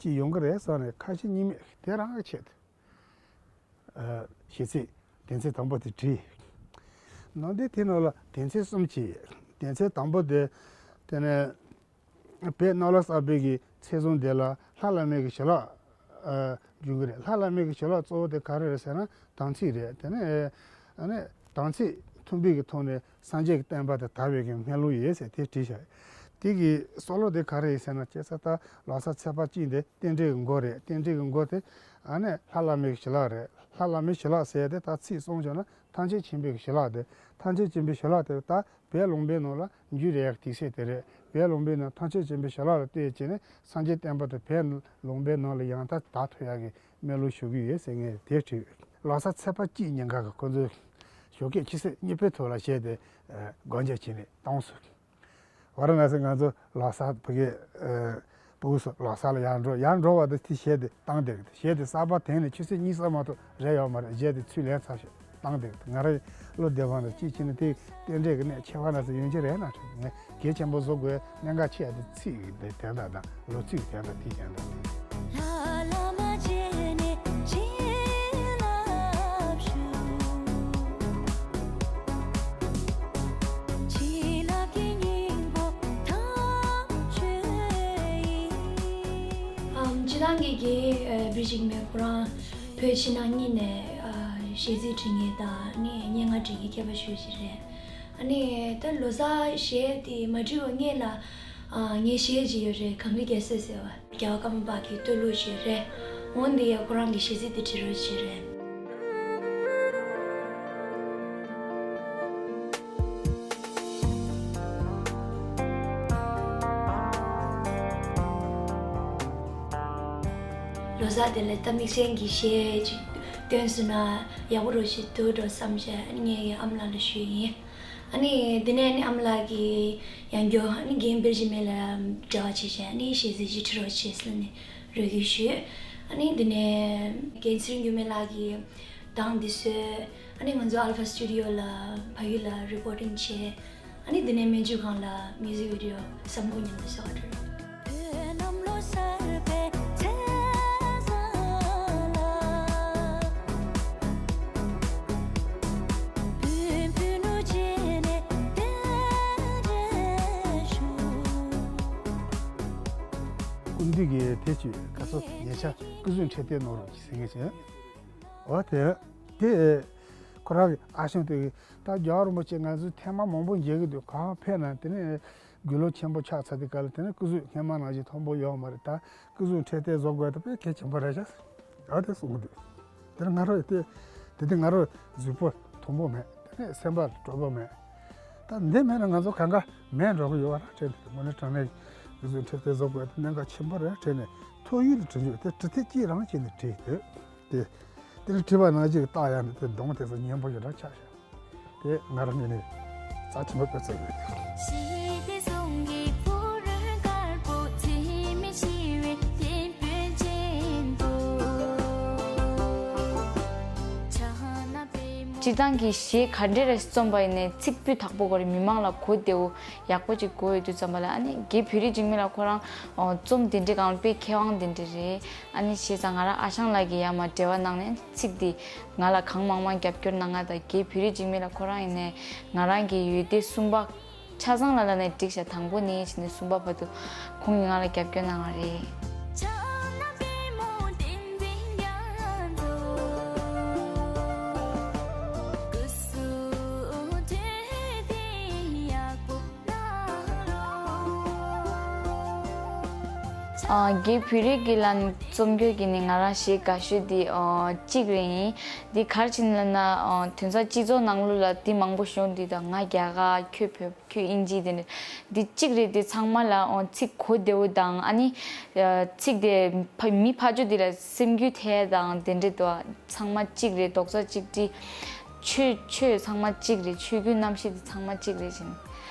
ཅིག་ཡོང་གི་རེད་བསམ་ནས་ཁ་ཞེ་གཉིས་མེད་དེ་རང་གི་ཆེད་དུ། ཨ་གཞས་ཚིག་དོན་ཚན་དང་པོ་དེ་བྲིས། ནང་དེ་དེ་ནང་ལ་དོན་ཚན་གསུམ་བྱས། དོན་ཚན་དང་པོ་དེ་དེ་ནས་བོད་གནམ་ལོ་གསར་པའི་གི་ཚེས་བཟང་དེ་ལ་ལྷ་བླ་མའི་གི་ཞལ་ལག་ཨ་འབྱུང་གི་རེད། ལྷ་བླ་མའི་གི་ཞལ་ལག་གཙོ་བོ་དེ་ག་རེ་རེད་ཟེར་ན་དམ་ཚིག་རེད། དེ་ནས་ཨ་ནི་དམ་ཚིག་མཐུན་པའི་གི་ཐོག་ནས་སངས་རྒྱས་ཀྱི་བསྟན་པ་དེ་དར་བའི་གི་སྨོན་ལམ་ཡོད་ཟེར་དེ་བྲིས་བཞག་དེ་གི་སྲོལ་ལོ་དེ་ག་རེ་ཡིན་ཟེར་ན། བྱས་ཙང་ད་ལོ་གསར་ཚེས་པ་གཅིག་དེ་རྟེན་འབྲེལ་གི་མགོ་རེད། རྟེན་འབྲེལ་གི་མགོ་དེ་ཨ་ནི་ལྷ་བླ་མའི་གི་ཞལ་ལག་རེད། ལྷ་བླ་མའི་ཞལ་ལག་ཟེར་དེ་ད་ཚིག་གསུམ་བྱས་ན་ཐམས་ཅད་མཁྱེན་པའི་གི་ཞལ་ལག་དེ། ཐམས་ཅད་མཁྱེན་པའི་ཞལ་ལག་དེ་ད་བོད་ལུང་པའི་ནང་ལ་འཇུ་རེ་ཡག་དུས་ཚོད་དེ་རེད། བོད་ལུང་པའི་ནང་ཐམས་ཅད་མཁྱེན་པའི་ཞལ་ལག་ལ་ལྟོས་བྱས་ནས་སངས་རྒྱས་བསྟན་པ་དེ་བོད་ལུང་པའི་ནང་ལ་ཡང་དག་དར་ཐུབ་ཡག་གི་སྨོན་ལམ་ཞུ་གི་ཡོད་ཟེར་ངས་དེ་བྲིས། ལོ་གསར་ཚེས་པ་གཅིག་ཉིན་ཀ་གི་ཁོ་ཚོའི་ཞོགས་ཀས་ཆུ་ཚོད་གཉིས་པའི་ཐོག་ལ་གཞས་དེ་སྒོ་འབྱེད་བྱས་ནས་བཏང་སོང་། ཝཱ་ར་ཎ་སི་ང་ཚོ་ལོ་གསར་ཕ་གི་ཨ་ཕྲུ་གུ་ཚོ་ལོ་གསར་ལ་ཡར་འགྲོ་ཡར་འགྲོ་བ་དེ་དེ་གཞས་དེ་བཏང་བསྡད་གི། གཞས་དེ་གསར་པ་དེང་ནས་ཆུ་ཚོད་གཉིས་ཙམ་མ་གཏོགས་རེད་ཡོད་མ་རེད། གཞས་དེ་ཚུར་ལེན་ཚར་ཤག་བཏང་བསྡད་གི། ང་རང་བློ་བདེ་བ་འདྲ་ཅིག་བྱས་ནས་དེ་རྟེན་འབྲེལ་གི་གནད་ཆེ་བ་ན་ཚོ་ཡོང་གི་རེད་ན་དྲན། ངས་གལ་ཆེན་པོ་བཟོ་དགོས། གནད་འགག་ཆེ་ཡ་དེ་ཚིག་གི་དེ་དོན་དག་དང་ལོ་ཚིགས་ཀྱི་དོན་དག་དེ་དོན་དག་དེ། ལྷ་བླ་མ་བྱས་ནས་བྱིན་རླབས་ཞུ། བྱིན་རླབས་ཀྱི་སྙིང་པོ་དམ་ཆོས་ཡིན། ཨམ་སྤྱིར་བཏང་གི་གི་ཨ་བི་ཞིག་མེད། ཁོ་རང་བོད་ཕྱི་ནང་གཉིས་ནས་ཨ་གཞས་ཚིག་འབྲི་མཁན་དང་ནི་སྙན་ངག་འབྲི་མཁན་མཁས་པ་ཞེ་པོ་ཅིག་རེད། ཨ་ནི་ད་ལོ་གསར་གཞས་དེ་མ་འབྲི་བའི་སྔོན་ལ་ཨ་ངའི་གཞས་ཅིག་ཡོད་རེད། གངས་རི་རྒྱ་མཚོ་ཟེར་བ། རྒྱལ་བ་ཀརྨ་པ་གི་བསྟོད་གླུ་ཞིག་རེད། འོ་འདི་ཡང་ཁོ་རང་གི་གཞས་ཚིག་དེ་བྲིས་རོགས་ཞེས་རེད། ལོ་གསར་དེ་ལ་ད་དམིགས་བསལ་གྱི་གཞས་ཅིག་བཏོན་སོང་ན་ཡག་པོ་རོ་ཞིག་འདུག་འགྲོ་བསམ་བྱས་ངས་ཨ་མ་ལགས་ལ་ཞུས་ཡིན། ཨ་ནི་དེ་ནས་ཨ་ནི་ཨ་མ་ལགས་ཀྱིས་ཡང་བསྐྱར་ཨ་ནི་རྒན་བེར་ཇི་མེ་ལ་འབྲེལ་བ་བྱས་བྱས། ཨ་ནི་གཞས་ཚིག་ཅིག་བྲི་རོགས་བྱས་ཟེར་ནས་རེ་སྐུལ་ཞུས། ཨ་ནི་དེ་ནས་རྒན་ཚེ་རིང་འགྱུར་མེད་ལགས་ཀྱིས་གདངས་འདི་བཟོས། ཨ་ནི་ང་ཚོ་ཨལ་ཕ་སི་ཊུ་ཌི་ཡོ་ལ་ཕ་ཡུལ་ལ་རི་ཀོར་ཌིང་བྱས། ཨ་ནི་དེ་ནས་མན་ཇུ་ཁང་ལ་མིའུ་ཟིག་བི་ཌི་ཡོ་བསམ་བཀོད་ཉམས་ལེན་བྱ་བ་སྤྲོད། སྐུ་མདུན་གྱིས་དེ་ཅིག་ག་ཚོད་ཉེ་ཆར་སྐུ་གཟུགས་འཕྲོད་བསྟེན་གནང་རོགས་ཞེས་ཟེར་མཁན་ཅིག་འོ་དེ། དེ། ཁོ་རང་གི་ཨ་ཞང་དེ་གིས་ད་རྒྱལ་བ་རིན་པོ་ཆེ་ང་ཚོའི་ཐེངས་མ་མང་པོ་མཇལ་གི་འདུག་གང་ཕེབས་ན་དེ་ནས་དགུང་ལོ་ཆེན་པོ་ཆགས་ཚར་དུས་སྐབས་ལ་དེ་ནས་སྐུ་གཟུགས་སྔོན་མ་ནང་བཞིན་མཐོན་པོ་ཡོད་མ་རེད། ད་སྐུ་གཟུགས་འཕྲོད་བསྟེན་བཟོ་དགོས་ད་དཔེ་གལ་ཆེན་པོ་རེད་ཤག་ཨ་དེ་གསུང་གི་འདུག་དེ་ང་རང་དེ་དེ་དུས་ང་རང་གཟུགས་པོ་མཐོན་པོ་མེད། དེ་ནས་སེམས་པ་སྤྲོ་པོ་མེད། ད་འདི་མེད་ན་ང་ཚོ་གང་ག་མེད་འགྲོ་གི་ཡོད་པ་ར་དྲན་འདུག་དངོས་གནས་དྲང་གནས་སྐུ་གཟུགས་འཕྲོད་བསྟེན་བཟོ་དགོས་ད་གནད་འགག་ཆེན་པོ་རེད་དྲན་ནས་ཐོ་ཡིག་ལ་བྲིས་འཇུག་དེ་བྲིས་ཐེངས་གཅིག་རང་བྱས་ནས་བྲིས་འདུག་དེ། དེ་ནི་བྲིས་པ་ནང་བཞིན་བཏགས་ཡག་ནི་དེ་གདོང་དེ་ཚོ་སྙན་པོ་ཞེ་དྲག་ཆགས་ཤག་དེ་ང་རང་ངོས་ནས་རྩ་ཆེན་པོ་དཔེ་བརྩེགས་ཡོད། སྤྱིར་བཏང་གི་གཞས་ག་འདྲ་རེ་རྩོམ་པ་ཡིན་ནའི་ཚིག་སྤུས་དག་པོ་དགོས་རེད། མི་མང་ལ་གོ་བདེ་བོ་ཡག་པོ་ཅིག་དགོས་ཡོད་དུས་ཙམ་པ་ལ་ཨ་ནི་རྒན་བོད་རིགས་འཇིགས་མེད་ལགས་ཁོ་རང་རྩོམ་དེ་འདྲའི་སྒང་ལ་དཔེ་མཁས་དབང་དེ་འདྲ་རེད། ཨ་ནི་བྱས་ཙང་ང་རང་ཨ་ཞང་ལགས་ཀྱིས་ཡར་མར་འབྲེལ་བ་གནང་ནས་ཚིག་འདི་ང་ལ་གང་མང་མང་རྒྱབ་སྐྱོར་གནང་ང་དང་རྒན་བོད་རིགས་འཇིགས་མེད་ལགས་ཁོ་རང་ཡིན་ནའི་ང་རང་གི་འོད་སྡེར་གསུམ་པ་ཆ་ཚང་ལ་ལབ་ནས་འགྲིག་ཤག་དང་པོ་ནས་བྱས་ནས་གསུམ་པ་བར་དུ་ཁོང་གིས་ང་ལ་རྒྱབ་སྐྱོར་གནང་བ་རེད། ཨ། རྒན་བོད་རིགས་ཀྱི་ལམ་རྩོམ་སྐྱོར་གྱི་ནི་ང་རང་གཞས་དགའ་ཤོས་འདི་ཨ་གཅིག་རེ་ཡིན། འདི་ག་རེ་བྱས་ནས་ལབ་ན་ཨ་དེང་སང་སྤྱི་ཚོགས་ནང་ལོགས་ལ་འདི་མང་པོ་ཤོང་འདི་དང་ང་རྒྱ་གར་ཁྱོད་བོད་ཁྱོད་དབྱིན་ཇི་དེ་འདྲ་འདི་གཅིག་རེད། འདི་ཚང་མ་ལ་ཨ་ཚིག་གོ་བདེ་བོ་དང་ཨ་ནི་ཨ་ཚིག་དེ་ཕ་མི་ཕར་ཕྱོགས་འདི་ལ་སེམས་འགུལ་ཐེབས་དང་དེ་འདྲ་འདུག་ཚང་མ་གཅིག་རེད། རྡོག་རྩ་གཅིག་སྒྲིལ། ཆོས་ཆོས་ཚང་མ་གཅིག་རེད། ཆོས་བརྒྱུད་རྣམ་ཤེས་དེ་ཚང་མ་གཅིག་རེད་ཅིང་།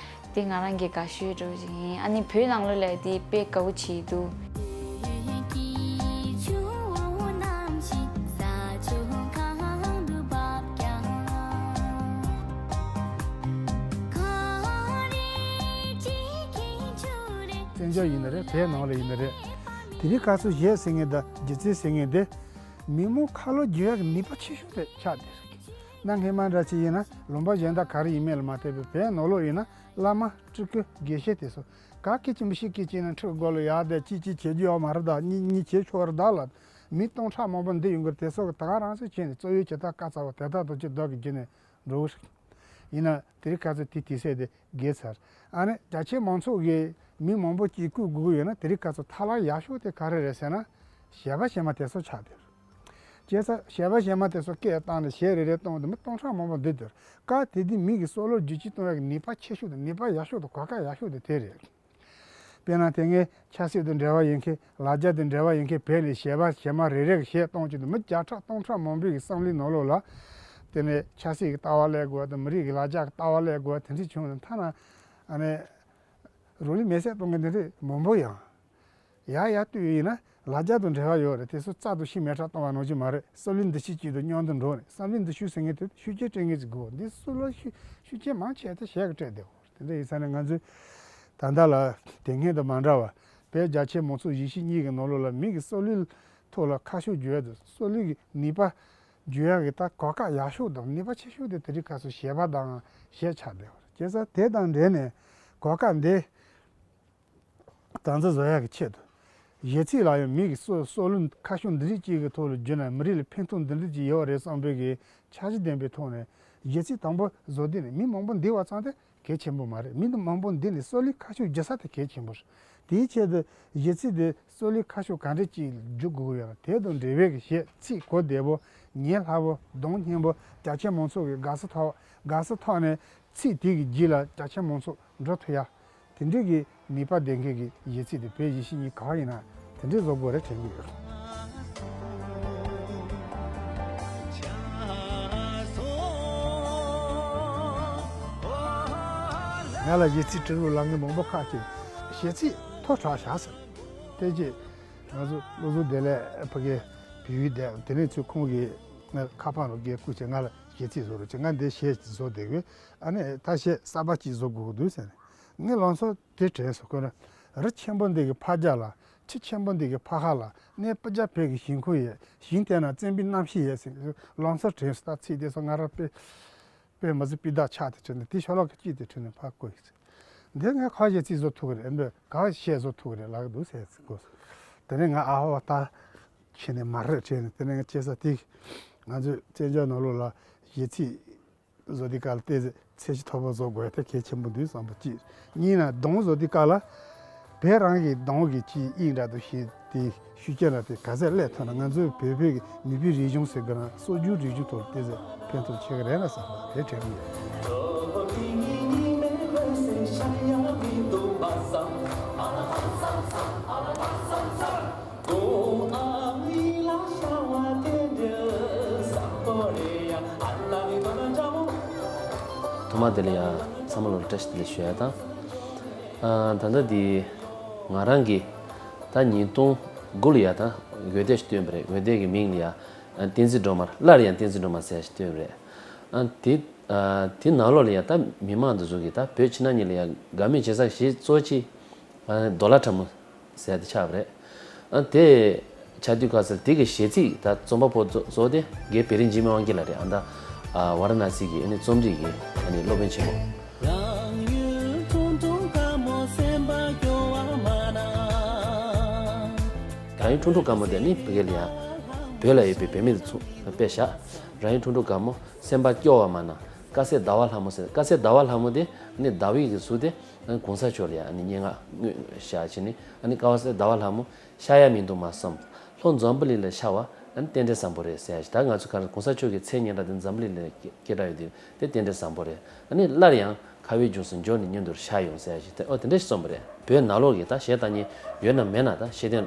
དེ་ང་རང་གི་དགའ་ཤོས་འདྲ་བོ་ཅིག་ཡིན། ཨ་ནི་བོད་ནང་ལོགས་ལ་དེ་དཔེ་དགའ་བོ་བྱེད་འདུག་བཙན་བྱོལ་ཡིན་ན་རེད། བོད་ནང་ལ་ཡིན་ན་རེད། དེ་རིང་ཁ་སང་གཞས་ཟེར་མཁན་དང་སྒྱུ་རྩལ་ཟེར་མཁན་དེ་མི་མང་ཁ་ལོ་སྒྱུར་ཡག་གི་ནུས་པ་ཆེ་ཤོས་དེ་ཆགས་བསྡད་རེད། གནའ་སྔ་མ་འདྲ་ཅིག་ཡིན་ན་ལུང་པ་གཞན་དག་ག་རེ་ཡིན་མིན་ལ་མ་ལྟོས་པའི་བོད་ནང་ལོགས་ཡིན་ན་བླ་མ་སྤྲུལ་སྐུ་དགེ་བཤེས་དེ་ཚོ་ག་སྐད་ཅིག་མི་ཤེས་སྐད་ཅིག་ན་ཁྲི་གི་མགོ་ལ་ཡར་བསྡད་ཅི་ཅི་བྱེད་རྒྱུ་ཡོད་མ་རེད་ད། གཉིད་གཉིད་བྱེད་ཆོག་རེད་ད་ལ། མི་སྟོང་ཕྲག་མང་པོ་འདི་ཡོང་གི་རེད། དེ་ཚོ་གི་ད་ག་རང་ཚོས་བྱས་ནས་གཙོ་བོའི་བྱེད་སྟངས་དཀའ་ཚ་བོ་དེ་དག་ཏུ་ཅི་ལྡོག་གི་བརྒྱུད་ནས་འགྲོ་གི་རེད། ཡིན་ན་དེ་རིང་ཁ་སང་དེ་དུས་ཚོད་དེ་བརྒལ་ཚར། ཨ་ནི་རྒྱ་ཆེ་མང་ཚོགས་ཀྱི་མི་མང་པོ་གཅིག་བཀུག་དགོས་ཀྱི་ཡོད་ན་དེ་རིང་ཁ་སང་ཐབས་ལམ་ཡག་ཤོས་དེ་ག་རེ་རེད་ཟེར་ན་གཞས་པ་གཞས་མ་དེ་ཚོ་ཆགས་བསྡད་རེད། བྱས་ཙང་གཞས་པ་གཞས་མ་དེ་ཚོ་སྐད་བཏང་ནས་གཞས་རེ་རེ་གཏོང་དུས་མི་སྟོང་ཕྲག་མང་པོ་འདུས་བསྡད་རེད། སྐབས་དེ་དུས་མི་གི་བསམ་བློ་བསྒྱུར་བཅོས་གཏོང་ཡག་གི་ནུས་པ་ཆེ་ཤོས་དང་ནུས་པ་ཡག་ཤོས་དང་གོ་སྐབས་ཡག་ཤོས་དེ་དེ་རེད། དཔེར་ན་དེ་སྔའི་ཆབ་སྲིད་དང་འབྲེལ་བ་ཡོད་མཁན་ལ་རྒྱ་དང་འབྲེལ་བ་ཡོད་མཁན་བོད་ནས་གཞས་པ་གཞས་མ་རེ་རེ་གི་གཞས་གཏོང་བྱེད་དུ་མི་བརྒྱ་ཕྲག་སྟོང་ཕྲག་མང་པོའི་གི་བསམ་བློའི་ནང་ལོགས་ལ། དེ་ནས་ཆབ་སྲིད་ཀྱི་ལྟ་བ་སླེབས་དགོས་དང་མི་རིགས་ཀྱི་ལ་རྒྱ་གི་ལྟ་བ་སླེབས་དགོས་དེ་འདྲ་བྱུང་ནས་ཐ་ན་ཨ་ནི་རང་ལུས་མེར་སྲེག་གཏོང་མཁན་དེ་འདྲ་མང་པོ་ཡང་ཡར་ཡར་བཏུད་ཡིན་ན་ལ་རྒྱ་དང་འབྲེལ་བ་ཡོད་རེད། དེ་ཚོ་རྩ་དང་ཤིང་མེ་ཁྲག་གཏོང་བ་ནང་བཞིན་མ་རེད། བསམ་བློའི་འདུ་ཤེས་གཅིག་དང་མཉམ་དུ་འགྲོ་ནས་བསམ་བློའི་འདུ་ཤེས་ཟེར་མཁན་དེ་ཤུགས་རྐྱེན་སྤྲད་མཁན་ཅིག་དགོས། འདི་སུ་ལ་ཤུགས་ཤུགས་རྐྱེན་མང་ཆེ་བ་དེ་གཞས་ཀྱིས་སྤྲད་བསྡད་ཡོད་རེད། དེ་འདྲ་ཡིན་ཙང་ནས་ང་ཚོས་ད་ལྟ་ལ་དེ་སྔོན་དང་མ་འདྲ་བར་བོད་རྒྱ་ཆེ་མང་ཚོགས་ཡིད་བཞིན་གཉིས་ཀྱི་ནང་ལོགས་ལ་མི་གི་བསམ་བློའི་ཐོག་ལ་ཁ་ཕྱོགས་བསྒྱུར་ཡག་དང་བསམ་བློའི་གི་ནུས་པ་བསྒྱུར་ཡག་གི་ད་གོ་སྐབས་ཡག་ཤོས་དང་ནུས་པ་ཆེ་ཤོས་དེ་དེ་རིང་ཁ་སང་གཞས་པ་དང་གཞས་ཆགས་བསྡད་ཡོད་རེད། བྱས་ཙང་དེ་དང་འབྲེལ་ནས་གོ་སྐབས་འདི་དམ་འཛིན་བཟོ་ཡག་གི་ཆེད་དུ། གཞས་ཚིག་ལ་ཡང་མི་གི་སྲོལ་སྲོལ་རྒྱུན་ཁ་ཕྱོགས་འདི་རིགས་གཅིག་གི་ཐོག་ལ་བསྒྱུར་ན་མི་རིགས་ལ་ཕན་ཐོགས་འདི་འདྲ་ཅིག་ཡོད་རེད་བསམ་པའི་གི་འཆར་གཞི་ལྡན་པའི་ཐོག་ནས་གཞས་ཚིག་དང་པོ་བཟོ་དུས་ནས་མི་མང་པོ་འདུས་པ་ཙམ་དེ་གལ་ཆེན་པོ་མ་རེད། མི་མང་པོ་འདུས་ནས་སྲོལ་རྒྱུན་ཁ་ཕྱོགས་བསྒྱུར་ས་དེ་གལ་ཆེན་པོ་རེད། དེའི་ཆེད་དུ་གཞས་ཚིག་དེ་སྲོལ་རྒྱུན་ཁ་ཕྱོགས་ག་འདྲ་ཅིག་བསྒྱུར་དགོས་ཀྱི་ཡོད་ན་དེ་དང་འབྲེལ་བའི་གི་གཞས་ཚིག་གོ་བདེ་པོ་ཉན་སླ་པོ་གདོང་སྙན་པོ་རྒྱ་ཆེ་མང་ཚོགས་ཀྱི་དགའ་ས་ཐོག་དགའ་ས་ཐོག་ནས་ཚིག་དེ་གི་རྗེས་ལ་རྒྱ་ཆེ་མང་ཚོགས་འགྲོ་ཐུབ་ཡ། དེ་འདྲའི་གི་ནུས་པ་ལྡན་མཁན་གྱི་གཞས་ཚིག་དེ་བོད་གཞིས་བྱེས་གཉིས་གང་ཡིན་ན་དེ་འདྲའི་བཟོ་དགོས་རེད་དྲན་གྱི་ཡོད། ང་ལ་གཞས་ཚིག་འབྲི་རོགས་ལབ་མཁན་མང་པོ་ཁག་ཅིག་གཞས་ཚིག་མཐོ་དྲགས་བཞག་ཟེར། དེ་རྗེས་ང་ཚོ་བློ་བཟང་བདེ་ལེགས་ཕ་གི་བལ་ཡུལ་བསྡད་དེ་ནས་ཚུར་ཁོང་གིས་ང་ཁ་པར་ལ་སྒེར་བསྐུར་བྱས་ང་ལ། གཞས་ཚིག་བཟོ་རོགས་བྱེད། ང་འདི་གཞས་བཟོ་བསྡད་ཡོད། ཨ་ནི་ད་གཞས་གསར་པ་ཅིག་བཟོ་དགོས་ཀྱི་འདུག་ཟེར་ནས་ངས་ལམ་སང་དེ་དྲན་སོང་། ཁོ་ན་རི་ཆེན་པོ་འདི་གི་ཕར་རྒྱབ་ལ། ཆུ་ཆེན་པོ་འདི་གི་ཕར་ཧ་ལ། གནས་སྤུ་རྒྱལ་བོད་ཀྱི་ཞིང་ཁམས་ཡོད། ཞིང་དེ་ན་བཙན་པོའི་རྣམ་ཤེས་ཡོད་ཟེར། ལམ་སང་དྲན་སོང་། ད་ཚིག་དེ་ཚོ་ང་རང་དཔེ་དཔེ་མི་སྲིད་སྤུས་དག་ཆགས་དེ་བྲིས་ནས། དེ་ཤོ་ལོ་ཀ་གཅིག་དེ་བྲིས་ནས་ཕར་བཀོད་ཡོད་ཟེར། འདི་ངས་ག་གཞས་ཚིག་བཟོ་ཐུབ་ཀྱི་རེད། འདི་ག་གཞས་བཟོ་ཐུབ་ཀྱི་རེད་ལབ་ཀྱི་འདུག་ཟེར་གོ། དེ་ནས་ང་ཨ་ཧོ་ད་ཕྱི་ནས་མ་རེད་དྲན་ནས། དེ་ནས་ང་བྱས་ཙང་དེ་ང་ཚོའི་བཙན་བྱོལ་ནང་ལོགས་ལ་གཞས་ཚིག་བཟོ་དུས་སྐབས་ལ་ཏོག་ཙམ་ཚད་གཞི་མཐོ་པོ་བཟོ་དགོས་དེ་གལ་ཆེན་པོ་འདུག་བསམ་པ་གཅིག། གཉིས་ན་གདངས་བཟོ་དུས་སྐབས་ལ་བོད་རང་གི་གདངས་ཀྱི་ཅིག་དབྱིངས་འདྲ་འདུག་ཞེས་དེ་ཤུགས་རྐྱེན་ལ་དེ་ག་ཚད་སླེབས་ཐུབ་ན། ང་ཚོའི་བོད་བོད་ཀྱི་མིག་དཔེའི་རིག་གཞུང་ཟེར་དགོས་ན་སྲོལ་རྒྱུན་རིག་གཞུང་ཐོག་ཏོག་ཙམ་ཕན་ཐོགས་ཆེ་གི་རེད་ན་བསམ་པ་དེ་དྲན་གྱི་ཡོད། ཐོག་མ་དེ་ལ་ཡང་ཚང་མ་ལ་བཀྲ་ཤིས་བདེ་ལེགས་ཞུ་ཡ་དང་། ཨ། ད་ལྟ་འདི་ང་རང་གིས་ད་ཉིས་སྟོང་དགུ་ལ་ཡ་ད་འོད་སྡེར་ཞིག་བཏོན་པ་རེད། འོད་སྡེར་གྱི་མིང་ལ་ཡ་ཨ་བསྟན་འཛིན་སྒྲོལ་མ། སླར་ཡང་བསྟན་འཛིན་སྒྲོལ་མ་ཟེར་ཞིག་བཏོན་པ་རེད། ཨ། དེ་ཨ་དེ་ནང་ལོགས་ལ་ཡ་ད་མི་མང་དེ་ཚོ་གིས་ད་བོད་ཕྱི་ནང་གཉིས་ལ་ཡ་དགའ་མོས་བྱེད་ས་གཞས་གཙོ་ཆེ་ཨ་རྡོ་ལ་ཁྲ་མོ་ཟེར་དེ་ཆགས་པ་རེད། ཨ། དེ་ཆགས་དུས་སྐབས་སུ་དེ་གི་གཞས་ཚིག་ད་རྩོམ་པ་པོ་གཙོ་གཙོ་བོ་དེ་དགེ་བེ་རི་འཇིགས་མེད་དབང་རྒྱལ་ལགས་རེད། ཨ། ད་ཨ་ཝཱ་ར་ཎ་སི་གི་ཨ་ནི་རྩོམ་རིག་གི་ཨ་ནི་སློབ་དཔོན་ཆེན་པོ། རང་ཡུལ་ཁྲུང་ཁྲུང་དཀར་མོ་སེམས་པ་སྐྱོ་བ་མ་ན། རང་ཡུལ་ཁྲུང་ཁྲུང་དཀར་མོ་དེ་ནི་བོད་སྐད་ལ་ཡ་བོད་ལ་ཡོད་པའི་བོད་མི་དེ་ཚོ་དཔེ་བཞག། རང་ཡུལ་ཁྲུང་ཁྲུང་དཀར་མོ་སེམས་པ་སྐྱོ་བ་མ་ན། དཀར་གསལ་ཟླ་བ་ལྷ་མོ་ཟེར། དཀར་གསལ་ཟླ་བ་ལྷ་མོ་དེ་ནི་ཟླ་བའི་གི་གཟུགས་དེ་གོང་ས་མཆོག་ལ་ཡ་ཨ་ནི་སྙན་ངག་དངོས་བཞག་བྱས་ནས། ཨ་ནི་དཀར་གསལ་ཟླ་བ་ལྷ་མོ་ཤར་ཡ་མི་འདུག་མ་བསམ། ལྷོ་འཛམ་བུ་གླིང་ལ་ཤར་བ་ཨ་ནི་རྟེན་འབྲེལ་བཟང་པོ་རེད་ཟེར་ཡ་ཞིག། ད་ང་ཚོ་ག་རེ་གོང་ས་མཆོག་གི་མཚན་སྙན་གྲགས་དེ་འཛམ་བུ་གླིང་ལ་སྐད་གྲགས་ཡོད་དུས་དེ་རྟེན་འབྲེལ་བཟང་པོ་རེད། ཨ་ནི་སླར་ཡང་ཁ་བའི་ལྗོངས་སུ་འབྱོར་ནས་མྱུར་དུ་ཤར་ཡོང་ཟེར་ཡ་ཞིག། དེ་ཨོ་དེ་འདྲ་ཞིག་རྩོམ་པ་རེད། བོད་ནང་ལོགས་ཀྱི་ད་གཞས་བཏང་མཁན་ཡོད་ན་མེད་ན། ད་གཞས་དེ་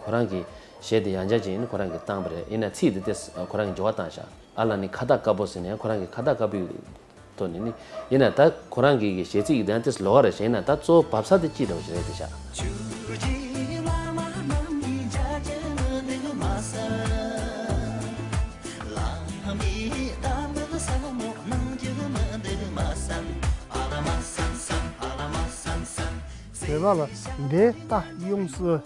ཁོ་རང་གི་གཞས་དེ་ཡང་བསྐྱར་ཅིག་ཡིན་ན་ཁོ་རང་གིས་བཏང་པ་རེད། ཡིན་ན་ཚིག་དེ་ཏོག་ཙམ་ཁོ་རང་གིས་འགྱུར་བ་བཏང་ཤག། ཨ་ལ་ནི་ཁ་བཏགས་དཀར་པོ་ཟེར་ནས་ཁོ་རང་གི་ཁ་བཏགས་དཀར་པོའི་ཐོག་ནས་ནི། ཡིན་ན་ད་ཁོ་རང་གི་གཞས་ཚིག་དེ་ཡང་ཏོག་ཙམ་ལོགས་ཀ་རེད་ཤག། ཡིན་ན་ད་གཙོ་བོ་བབས་ས་དེ་གཅིག་འདྲ་བོ་ཞིག་རེད་དེ་ཤག། བོད་པ་ལ་འདས་རྟ་དབྱངས་སུ།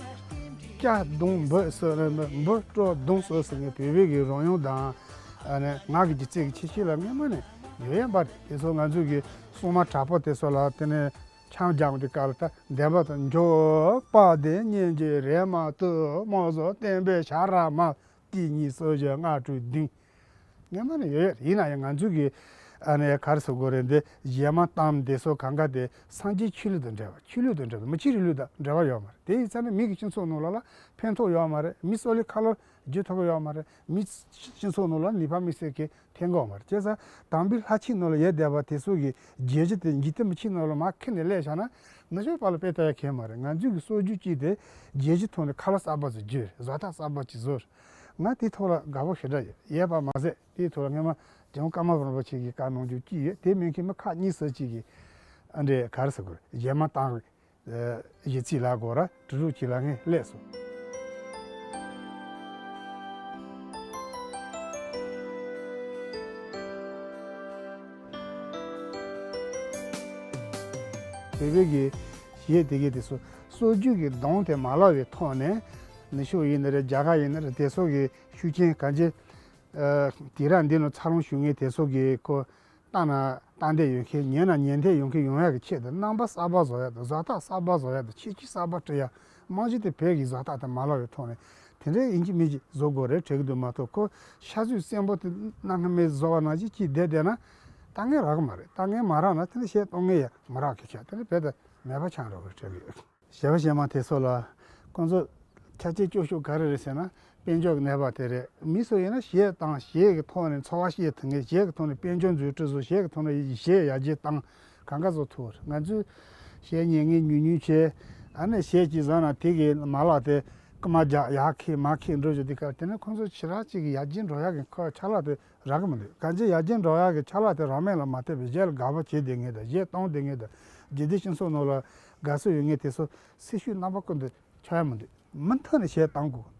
སྐྱ་གདོང་འབོད་སོ། འབུ་སྤྲོ་གདོང་སོ་ཟེར་མཁན་བོད་པའི་གི་རོལ་དབྱངས་དང་། ཨ་ནི་ངག་གི་སྒྱུ་རྩལ་གྱི་ཁྱད་ཆོས་ལ་སྔོན་མ་ནས་ཡོད་ཡ་པ་རེད། དེ་ཚོ་ང་ཚོ་གི་སྲུང་མ་དྲག་པོ་དེ་ཚོ་ལ་དེ་ནས་འཆམ་རྒྱག་དུས་སྐབས་ལ་ད་འདས་པ་དང་འགྱུར་བ་དེ་སྙིང་རྗེ་རེ་མ་ཏོག་མོ་བཟོ་བསྟན་པའི་ཤ་ར་མ། གཅིག་གཉིས་གསུམ་བཞི་ལྔ་དྲུག་བདུན། སྔོན་མ་ནས་ཡོད་ཡོད། ཡིན་ན་ཡང་ང་ཚོའི་གི་ཨ་ནི་ག་རེ་ཟེར་དགོས་རེད། འདི་གཞས་མ་གཏམ་འདི་ཚོ་གང་ག་དེ་སངས་རྒྱས་ཆོས་ལུགས་དང་འབྲེལ་བ། ཆོས་ལུགས་དང་འབྲེལ་བ། མི་ཆོས་རིང་ལུགས་དང་འབྲེལ་བ་ཡོད་མ་རེད། དེ་ཡིན་ཙང་ནི་མི་གི་སྤྱི་ཚོགས་ནང་ལོགས་ལ་ཕན་ཐོགས་ཡོད་མ་རེད། མི་སྲོག་ལ་ཁ་ལོ་བརྒྱབ་ཐུབ་ཀྱི་ཡོད་མ་རེད། མི་སྤྱི་ཚོགས་ནང་ལ་ནུས་པ་དམིགས་བསལ་གྱི་ཐོན་གྱི་ཡོད་མ་རེད། བྱས་ཙང་དམ་པའི་ལྷ་ཆོས་ནང་ལ་ཡོད་བསྡད་པ་དེ་ཚོ་གི་རྒྱལ་སྤྱི་དེ་འཇིག་རྟེན་མི་ཆོས་ནང་ལ་མར་ཁྱེར་ནས་སླེབས་བཞག་ན་ནུབ་ཕྱོགས་པ་ལ་དཔེ་ལྟ་ཡ་གང་ཡང་མ་རེད། ང་ཚོའི་གི་སྲོལ་རྒྱུན་གཅིག་དེ་རྒྱལ་སྤྱིའི་ཐོག་ནས་ཁ་ལོ་གསར་པ་ཚོ་བརྒྱབ། བཟོ་ལྟ་གསར་པ་ཅིག་བཟོས། ང་དེའི་ཐོག་ལ་དགའ་པོ་ཞེ་དྲག་ཡོད། ཡོད་པ་མ་ཟད་དེའི་ཐོག་ལ་སྔོན་མ་ཇོ་མོ་ཀརྨ་པ་རིན་པོ་ཆེ་གིས་བཀའ་གནང་རྒྱུ་གཅིག་ཡོད། དེ་མིན་མཁན་མི་ཁག་གཉིས་ཙམ་ཅིག་གིས་ཨ་འདྲས་ག་རེ་ཟེར་དགོས་རེད། གཞས་མ་བཏང་བའི་གཞས་ཚིག་ལ་གོ་ར་གྲུ་རུག་ཅིག་ལ་ངས་སླེབས་སོང་། བོད་པའི་གི་གཞས་དེ་གའི་དེ་ཚོ་སྲོལ་རྒྱུན་གྱི་གདངས་དེ་མ་བརླག་པའི་ཐོག་ནས་ནུབ་ཕྱོགས་ཡིན་ན་རེད། རྒྱ་གར་ཡིན་ན་རེད། དེ་ཚོ་གི་ཤུགས་རྐྱེན་གང་ཅི། ཨ། དེང་རབས་འདི་ནང་འཚར་ལོངས་བྱུང་མཁན་དེ་ཚོ་གི་ཁོ་ལྟ་ན་ལྟ་འདོད་ཡོད་མཁན། ཉན་ན་ཉན་འདོད་ཡོད་མཁན་ཡོང་ཡག་གི་ཆེད་དུ་རྣམ་པ་གསར་པ་བཟོ་ཡག་དང་། བཟོ་ལྟ་གསར་པ་བཟོ་ཡག་དང་། ཁྱད་ཆོས་གསར་པ་སྤྲད་ཡག་རྨང་གཞི་དེ་བོད་ཀྱི་བཟོ་ལྟ་དེ་མ་བརླག་པའི་ཐོག་ནས་དེ་འདྲའི་ཡིན་གཅིག་མིན་གཅིག་བཟོ་དགོས་རེད་དྲན་གྱི་འདུག་མ་གཏོགས་ཁོ་ཤ་ཚུད་བཙན་པོ་དེ་གནའ་སྔ་མོའི་བཟོ་བ་ནང་བཞིན་གཅིག་བསྡད་བསྡད་ན་ལྟ་མཁན་རག་གི་མ་རེད། ལྟ་མཁན་མ་རག་ན་དེ་འདྲ་གཞས་གཏོང་མཁན་ཡང་མ་རག་གི་ཆགས། དེ་འདྲ་བོད་དུ་མེད་པ་ཆགས་འགྲོ་གི་རེད་དྲན་གྱི་ཡོད། གཞས་པ་གཞས་མ་དེ་ཚོ་ལ་ཁོང་ཚོ་ཁྱད་ཆོས་སྐྱོ་ཤོས་ག་རེ་རེད་ཟེར་ན། དཔལ་འབྱོར་གྱི་གནས་བབ་དེ་རེད། མི་ཚོ་ཡིན་ན་གཞས་དང་གཞས་ཀྱི་ཐོག་ནས་འཚོ་བ་སྐྱེལ་ཐུབ་མཁན། གཞས་ཀྱི་ཐོག་ནས་དཔལ་འབྱོར་འཛུགས་སྐྲུན་བཟོ། གཞས་ཀྱི་ཐོག་ནས་གཞས་ཡར་རྒྱས་བཏང་། གང་ག་བཟོ་ཐུབ། ང་ཚོས་གཞས་ཉན་མཁན་ཉུང་ཉུང་བྱས། ཨ་ནི་གཞས་ཅིག་བཟོས་ན་དེ་གི་མ་ལག་དེ་རྐུ་མ་རྒྱག་ཡར་འཁྱེར་མར་འཁྱེར་འགྲོ་བཞིན་དུས་སྐབས་དེ་ནས་ཁོང་ཚོ་ཞེ་དྲག་ཅིག་གི་ཡར་རྒྱས་འགྲོ་ཡག་གི་ཁོ་ཆ་ལག་དེ་རག་གི་མི་འདུག་གང་ཅི་ཡར་རྒྱས་འགྲོ་ཡག་གི་ཆ་ལག་དེ་རག་མེད་ལ་མ་ལྟོས་པའི་གཞས་ལ་དགའ་པོ་བྱེད་བསྡད་མཁན་དང་། གཞས་གཏོང་བསྡད་མཁན་དང་། རྒྱལ་སྤྱིའི་སྤྱི་ཚོགས་ནང་ལ་དགའ་བསུ་ཡོད་མཁན་དེ་ཚོ་སེམས་ཤུགས་རྣམ་པ་ཀུན་ཏུ་ཆག་ཡ་མི་འདུག་མུ་མཐུད་ནས་གཞས་གཏོང་དགོས།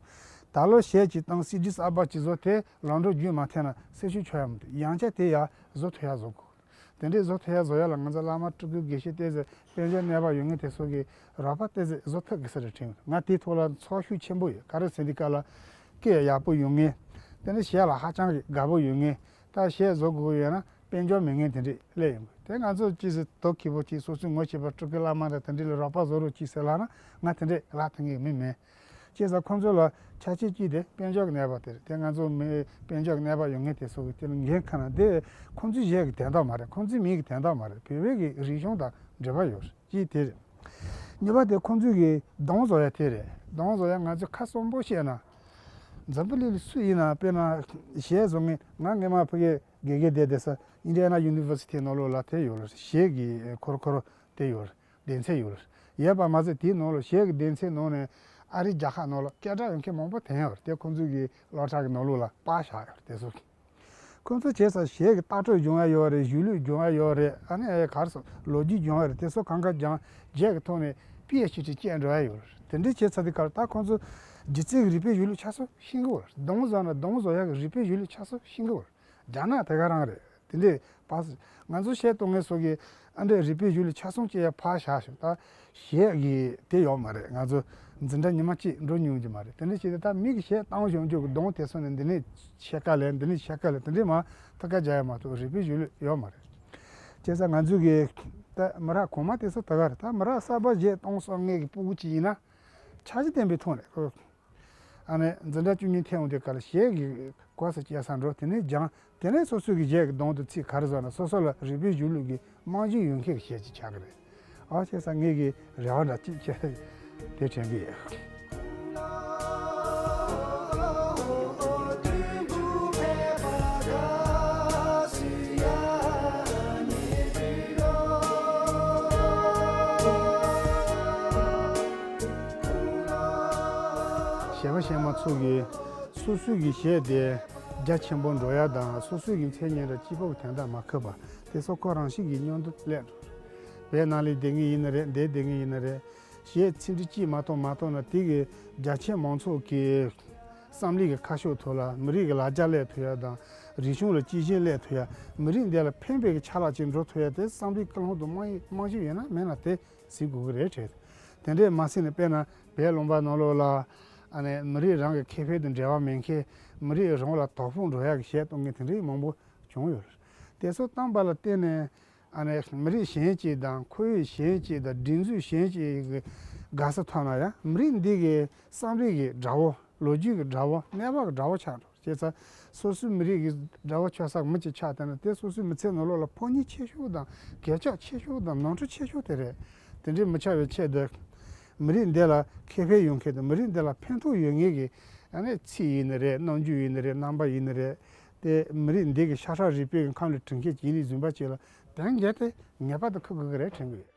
ད་ལོ་གཞས་ཅིག་བཏང་སི་ཌི་གསར་པ་ཅིག་བཟོ། དེ་ལོ་འགྲོ་རྒྱུན་མ་འཐེན་ན་སེམས་ཤུགས་ཆག་ཡ་མི་འདུག་ཡང་བསྐྱར་དེ་ཡར་བཟོ་ཐུབ་ཡ་བཟོ་དགོས། དེ་འདྲའི་བཟོ་ཐུབ་ཡ་བཟོ་ཡ་ལ་ང་ཚོ་བླ་མ་སྤྲུལ་སྐུ་དགེ་བཤེས་བསྟན་འཛིན་དཔལ་འབྱོར་གནས་བབ་ཡོད་མཁན་དེ་ཚོ་གི་རོགས་པ་བསྟན་འཛིན་བཟོ་ཐུབ་དགོས་ས་རེད་དྲན་ཡོད། ང་དེའི་ཐོག་ལ་ཚོར་ཤུགས་ཆེན་པོ་ཡོད། ག་རེ་ཟེར་དུས་སྐབས་ལ་སྐད་ཡག་པོ་ཡོད་མཁན། དེ་ནས་གཞས་ལ་ཧ་ཅང་གི་དགའ་པོ་ཡོད་མཁན། ད་གཞས་བཟོ་དགོས་ཀྱི་ཡོད་ན་དཔལ་འབྱོར་མེད་མཁན་དེ་འདྲས་སླེབས་ཡོང་གི། དེ་ང་ཚོ་ཅིག་སུ་དོ་ཁི་པོ་ཅིག་སོ་སོའི་ངོ་ཤེས་པ་སྤྲུལ་སྐུ་བླ་མ་དང་དེ་འདྲས་ལ་རོགས་པ་བཟོ་རོགས་ཅིག་ཟེར་ལབ་ན་ང་དེ་འདྲས་ལབ་ཐུབ་མཁན་མི་མེད། བྱས་ཙང་ཁོང་ཚོ་ལ་ཆ་རྐྱེན་གཅིག་དེ་དཔལ་འབྱོར་གྱི་གནས་བབ་དེ་རེད། དེ་ང་ཚོ་མི་དཔལ་འབྱོར་གྱི་གནས་བབ་ཡོད་མཁན་དེ་ཚོ་གི་དེ་ལ་འགན་ཁུར་ན་དེ་ཁོང་ཚོའི་གཞས་ཀྱི་དན་རྟགས་མ་རེད། ཁོང་ཚོའི་མིང་གི་དན་རྟགས་མ་རེད། བོད་པའི་གི་རིག་གཞུང་དང་འབྲེལ་བ་ཡོད་རེད། གཅིག་དེ་རེད། གཉིས་པ་དེ་ཁོང་ཚོའི་གི་གདོང་བཟོ་ཡ་དེ་རེད། གདོང་བཟོ་ཡ་ང་ཚོ་ཁ་གསོན་པོ་བཤད་ན་འཛམ་བུ་གླིང་ལ་སུ་ཡིན་ན། དཔེར་ན་གཞས་བཟོ་མཁན། ང་སྔས་མ་ཕ་གིར་དགེ་རྒན་བསྡད་བསྡད་ས་ཨིན་ཌི་ཡ་ན་ཡུ་ནི་ཝར་སི་ཊི་ནང་ལོགས་ལ་དེ་ཡོད་རེད། གཞས་ཀྱི་ཁོར་ཁོར་དེ་ཡོད་རེད། སྡེ་ཚན་ཡོད་རེད། ཡོད་པ་མ་ཟད་དེའི་ནང་ལ་གཞས་ཀྱི་སྡེ་ཚན་ནང་ནས་ཨ་རི་རྒྱལ་ཁབ་ནང་ལ་སྐད་གྲགས་ཡོད་མཁན་མང་པོ་དེ་ཡོད་རེད། དེ་ཁོང་ཚོའི་གི་སློབ་གྲྭ་གི་ནང་ལོགས་ལ་པར་བཞག་ཡོད་རེད། དེ་ཚོ་གི་ཁོང་ཚོ་བྱས་ཙང་གཞས་ཀྱི་ལྟ་གྲུབ་སྦྱོང་ཡ་ཡོད་རེད། གཞུང་ལུགས་སྦྱོང་ཡ་ཡོད་རེད། ཨ་ནི་ཨེ་ག་རེ་ཟེར་ལོ་རྒྱུས་སྦྱོང་ཡ་རེད། དེ་ཚོ་གང་ག་སྦྱང་རྒྱས་ཀྱི་ཐོག་ནས་པི་ཨེཆ་ཌི་བཅས་འགྲོ་ཡ་ཡོད་རེད། དེ་འདྲ་བྱས་ཚར་དུས་སྐབས་ད་ཁོང་ཚོ་སྒྱུ་རྩལ་གྱི་རིག་པའི་གཞུང་ལུགས་ཆ་ཚང་ཤེས་ཀྱི་ཡོད་རེད། གདོང་བཟོ་ན་གདོང་བཟོ་ཡ་གི་རིག་པའི་གཞུང་ལུགས་ཆ་ཚང་ཤེས་ཀྱི་ཡོད་རེད། རྒྱ་ནག་དེ་ག་རང་རེད། དེ་འདྲས་པ་ང་ཚོ་གཞས་གཏོང་མཁན་ཚོ་གིས་ཨ་འདྲས་རིག་པའི་གཞུང་ལུགས་ཆ་ཚང་བཅས་ཡ་ཕར་བཞག་ཞོག་ད་གཞས་ཀྱི་དེ་ཡོད་མ་རེད། ང་ཚོ་འཛིན་གྲྭ་ཉི་མ་གཅིག་འགྲོ་མྱོང་གི་མ་རེད། དེ་འདྲ་བྱས་ཏེ་ད་མི་གི་གཞས་བཏང་ཞོག་འཇུག་གི་གདོང་དེ་ཚོ་ནས་འདི་ནས་ཕྱེད་ཀ་ལས་འདི་ནས་ཕྱེད་ཀ་ལས་དེ་འདྲས་མ་ཐུག་ཀ་རྒྱག་ཡ་མ་གཏོགས་རིག་པའི་གཞུང་ལུགས་ཡོད་མ་རེད། བྱས་ཙང་ང་ཚོ་གི་ད་མི་རབས་གོང་མ་དེ་ཚོ་ད་ག་རེད། ད་མི་རབས་གསར་པ་གཞས་གཏོང་བསམ་མཁན་གི་སྤུ་གུ་གཅིག་ཡིན་ན་ཆ་རྐྱེན་ལྡན་པའི་ཐོག་ནས་ཨ་ནི་འཛིན་གྲྭ་བཅུ་གཉིས་ཐོན་འོང་དུས་སྐབས་ལ་གཞས་ཀྱི་གོ་ས་སྐྱེལ་ས་འགྲོ། དེ་ནས་སྦྱང་། དེ་ནས་སོ་སོའི་གི་གཞས་ཀྱི་གདོང་དུ་ཚིག་ག་རེ་བཟོ་ན་སོ་སོ་ལ་རིག་པའི་གཞུང་ལུགས་ཀྱི་རྨང་གཞི་ཡོད་མཁན་གྱི་གཞས་ཅིག་ཆགས་ཀྱི་རེད། ཨ་བྱས་ཙང་ངེད་ཀྱི་རེ་བ་འདྲ་ཅིག་བྱས་དེ་དྲན་གྱི་ཡོད། གཞས་པ་གཞས་མ་ཚོ་གིས་སོ་སོའི་གི་གཞས་དེ་རྒྱ་ཆེན་པོ་འགྲོ་ཡ་དང་སོ་སོའི་གི་མཚན་སྙན་གྲགས་སྐྱིད་པོ་གི་དོན་དག་མ་ཁུར་བ་དེ་ཚོ་ཁོ་རང་བཞིན་གྱི་མཉམ་དུ་སླེབས་འགྲོ། བོད་ནང་ལ་བསྡད་མཁན་ཡིན་ན་རེད། འདིར་བསྡད་མཁན་ཡིན་ན་རེད། གཞས་ཚིག་འབྲུ་གཅིག་མ་གཏོགས་མ་གཏོང་ན་དེ་གི་རྒྱ་ཆེ་མང་ཚོགས་ཀྱི་བསམ་བློའི་གི་ཁ་ཕྱོགས་ཐོག་ལ་མི་རིགས་ཀྱི་ལ་རྒྱ་སླེབས་ཐུབ་ཡ་དང་རིག་གཞུང་ལ་གཅེས་འཛིན་སླེབས་ཐུབ་ཡ། མི་རིགས་འདི་ལ་ཕན་པའི་གི་ཆ་ལག་ཅིག་འགྲོ་ཐུབ་ཡ་དེ་བསམ་བློའི་ཀུན་སློང་དང་རྨང་རྨང་གཞི་ཡོད་ན་མེད་ན་དེ་གཟིགས་དགོས་ཀྱི་རེད་དྲན། དེ་འདྲས་མ་གཟིགས་ནས་དཔེར་ན་བོད་ལུང་པ་ནང་ལོགས་ལ་ཨ་ནི་མི་རིགས་རང་གི་ཁེ་ཕན་དང་འབྲེལ་བ་མེད་མཁན། མི་རིགས་རང་ལ་དོ་ཕོག་འགྲོ་ཡ་གི་གཞས་གཏོང་མཁན་དེ་འདྲས་མང་པོ་བྱུང་ཡོད་རེད། དེ་ཚོ་བཏང་པ་ལ་བརྟེན་ནས་ཨ་ནི་མི་རིགས་གཞན་གཅིག་དང་ཁོར་ཡུག་གཞན་གཅིག་དང་སྒྲིག་འཛུགས་གཞན་གཅིག་གི་དགའ་ས་ཐོབ་ན་ཡང་མི་རིགས་འདི་གི་བསམ་རིག་གི་དགྲ་བོ། ལོ་རྒྱུས་ཀྱི་དགྲ་བོ། གནས་བབ་ཀྱི་དགྲ་བོ་ཆགས་འགྲོ། བྱས་ཙང་སོ་སོའི་མི་རིགས་ཀྱི་དགྲ་བོ་ཆགས་ས་མི་གཅིག་ཆགས་བསྡད་ན་དེ་སོ་སོའི་མི་ཚེ་ནང་ལོགས་ལ་ཕོག་ཉེན་ཆེ་ཤོས་དང་གས་ཆག་ཆེ་ཤོས་དང་ནོར་འཁྲུལ་ཆེ་ཤོས་དེ་རེད། དེ་འདྲའི་མི་ཆགས་པའི་ཆེད་དུ་མི་རིགས་འདི་ལ་ཁེ་ཕན་ཡོང་མཁན་དང་མི་རིགས་འདི་ལ་ཕན་ཐོགས་ཡོད་ངེས་ཀྱི་ཨ་ནི་ཚིག་ཡིན་ནི་རེད། རྣམ་འགྱུར་ཡིན་ནི་རེད། རྣམ་པ་ཡིན་ནི་རེད། དེ་མི་རིགས་འདི་གི་ཤ་ཁྲག་རུས་པའི་གི་ཁམས་ལ་དྲན་མཁན་གྱི་ཡིན་ནི་བཟུང་བ་བཅས་ལ་དོན་གལ་ཏེ་ངེས་པར་དུ་ཁུར་དགོས་ཀྱི་རེད་དྲན་གྱི་ཡོད།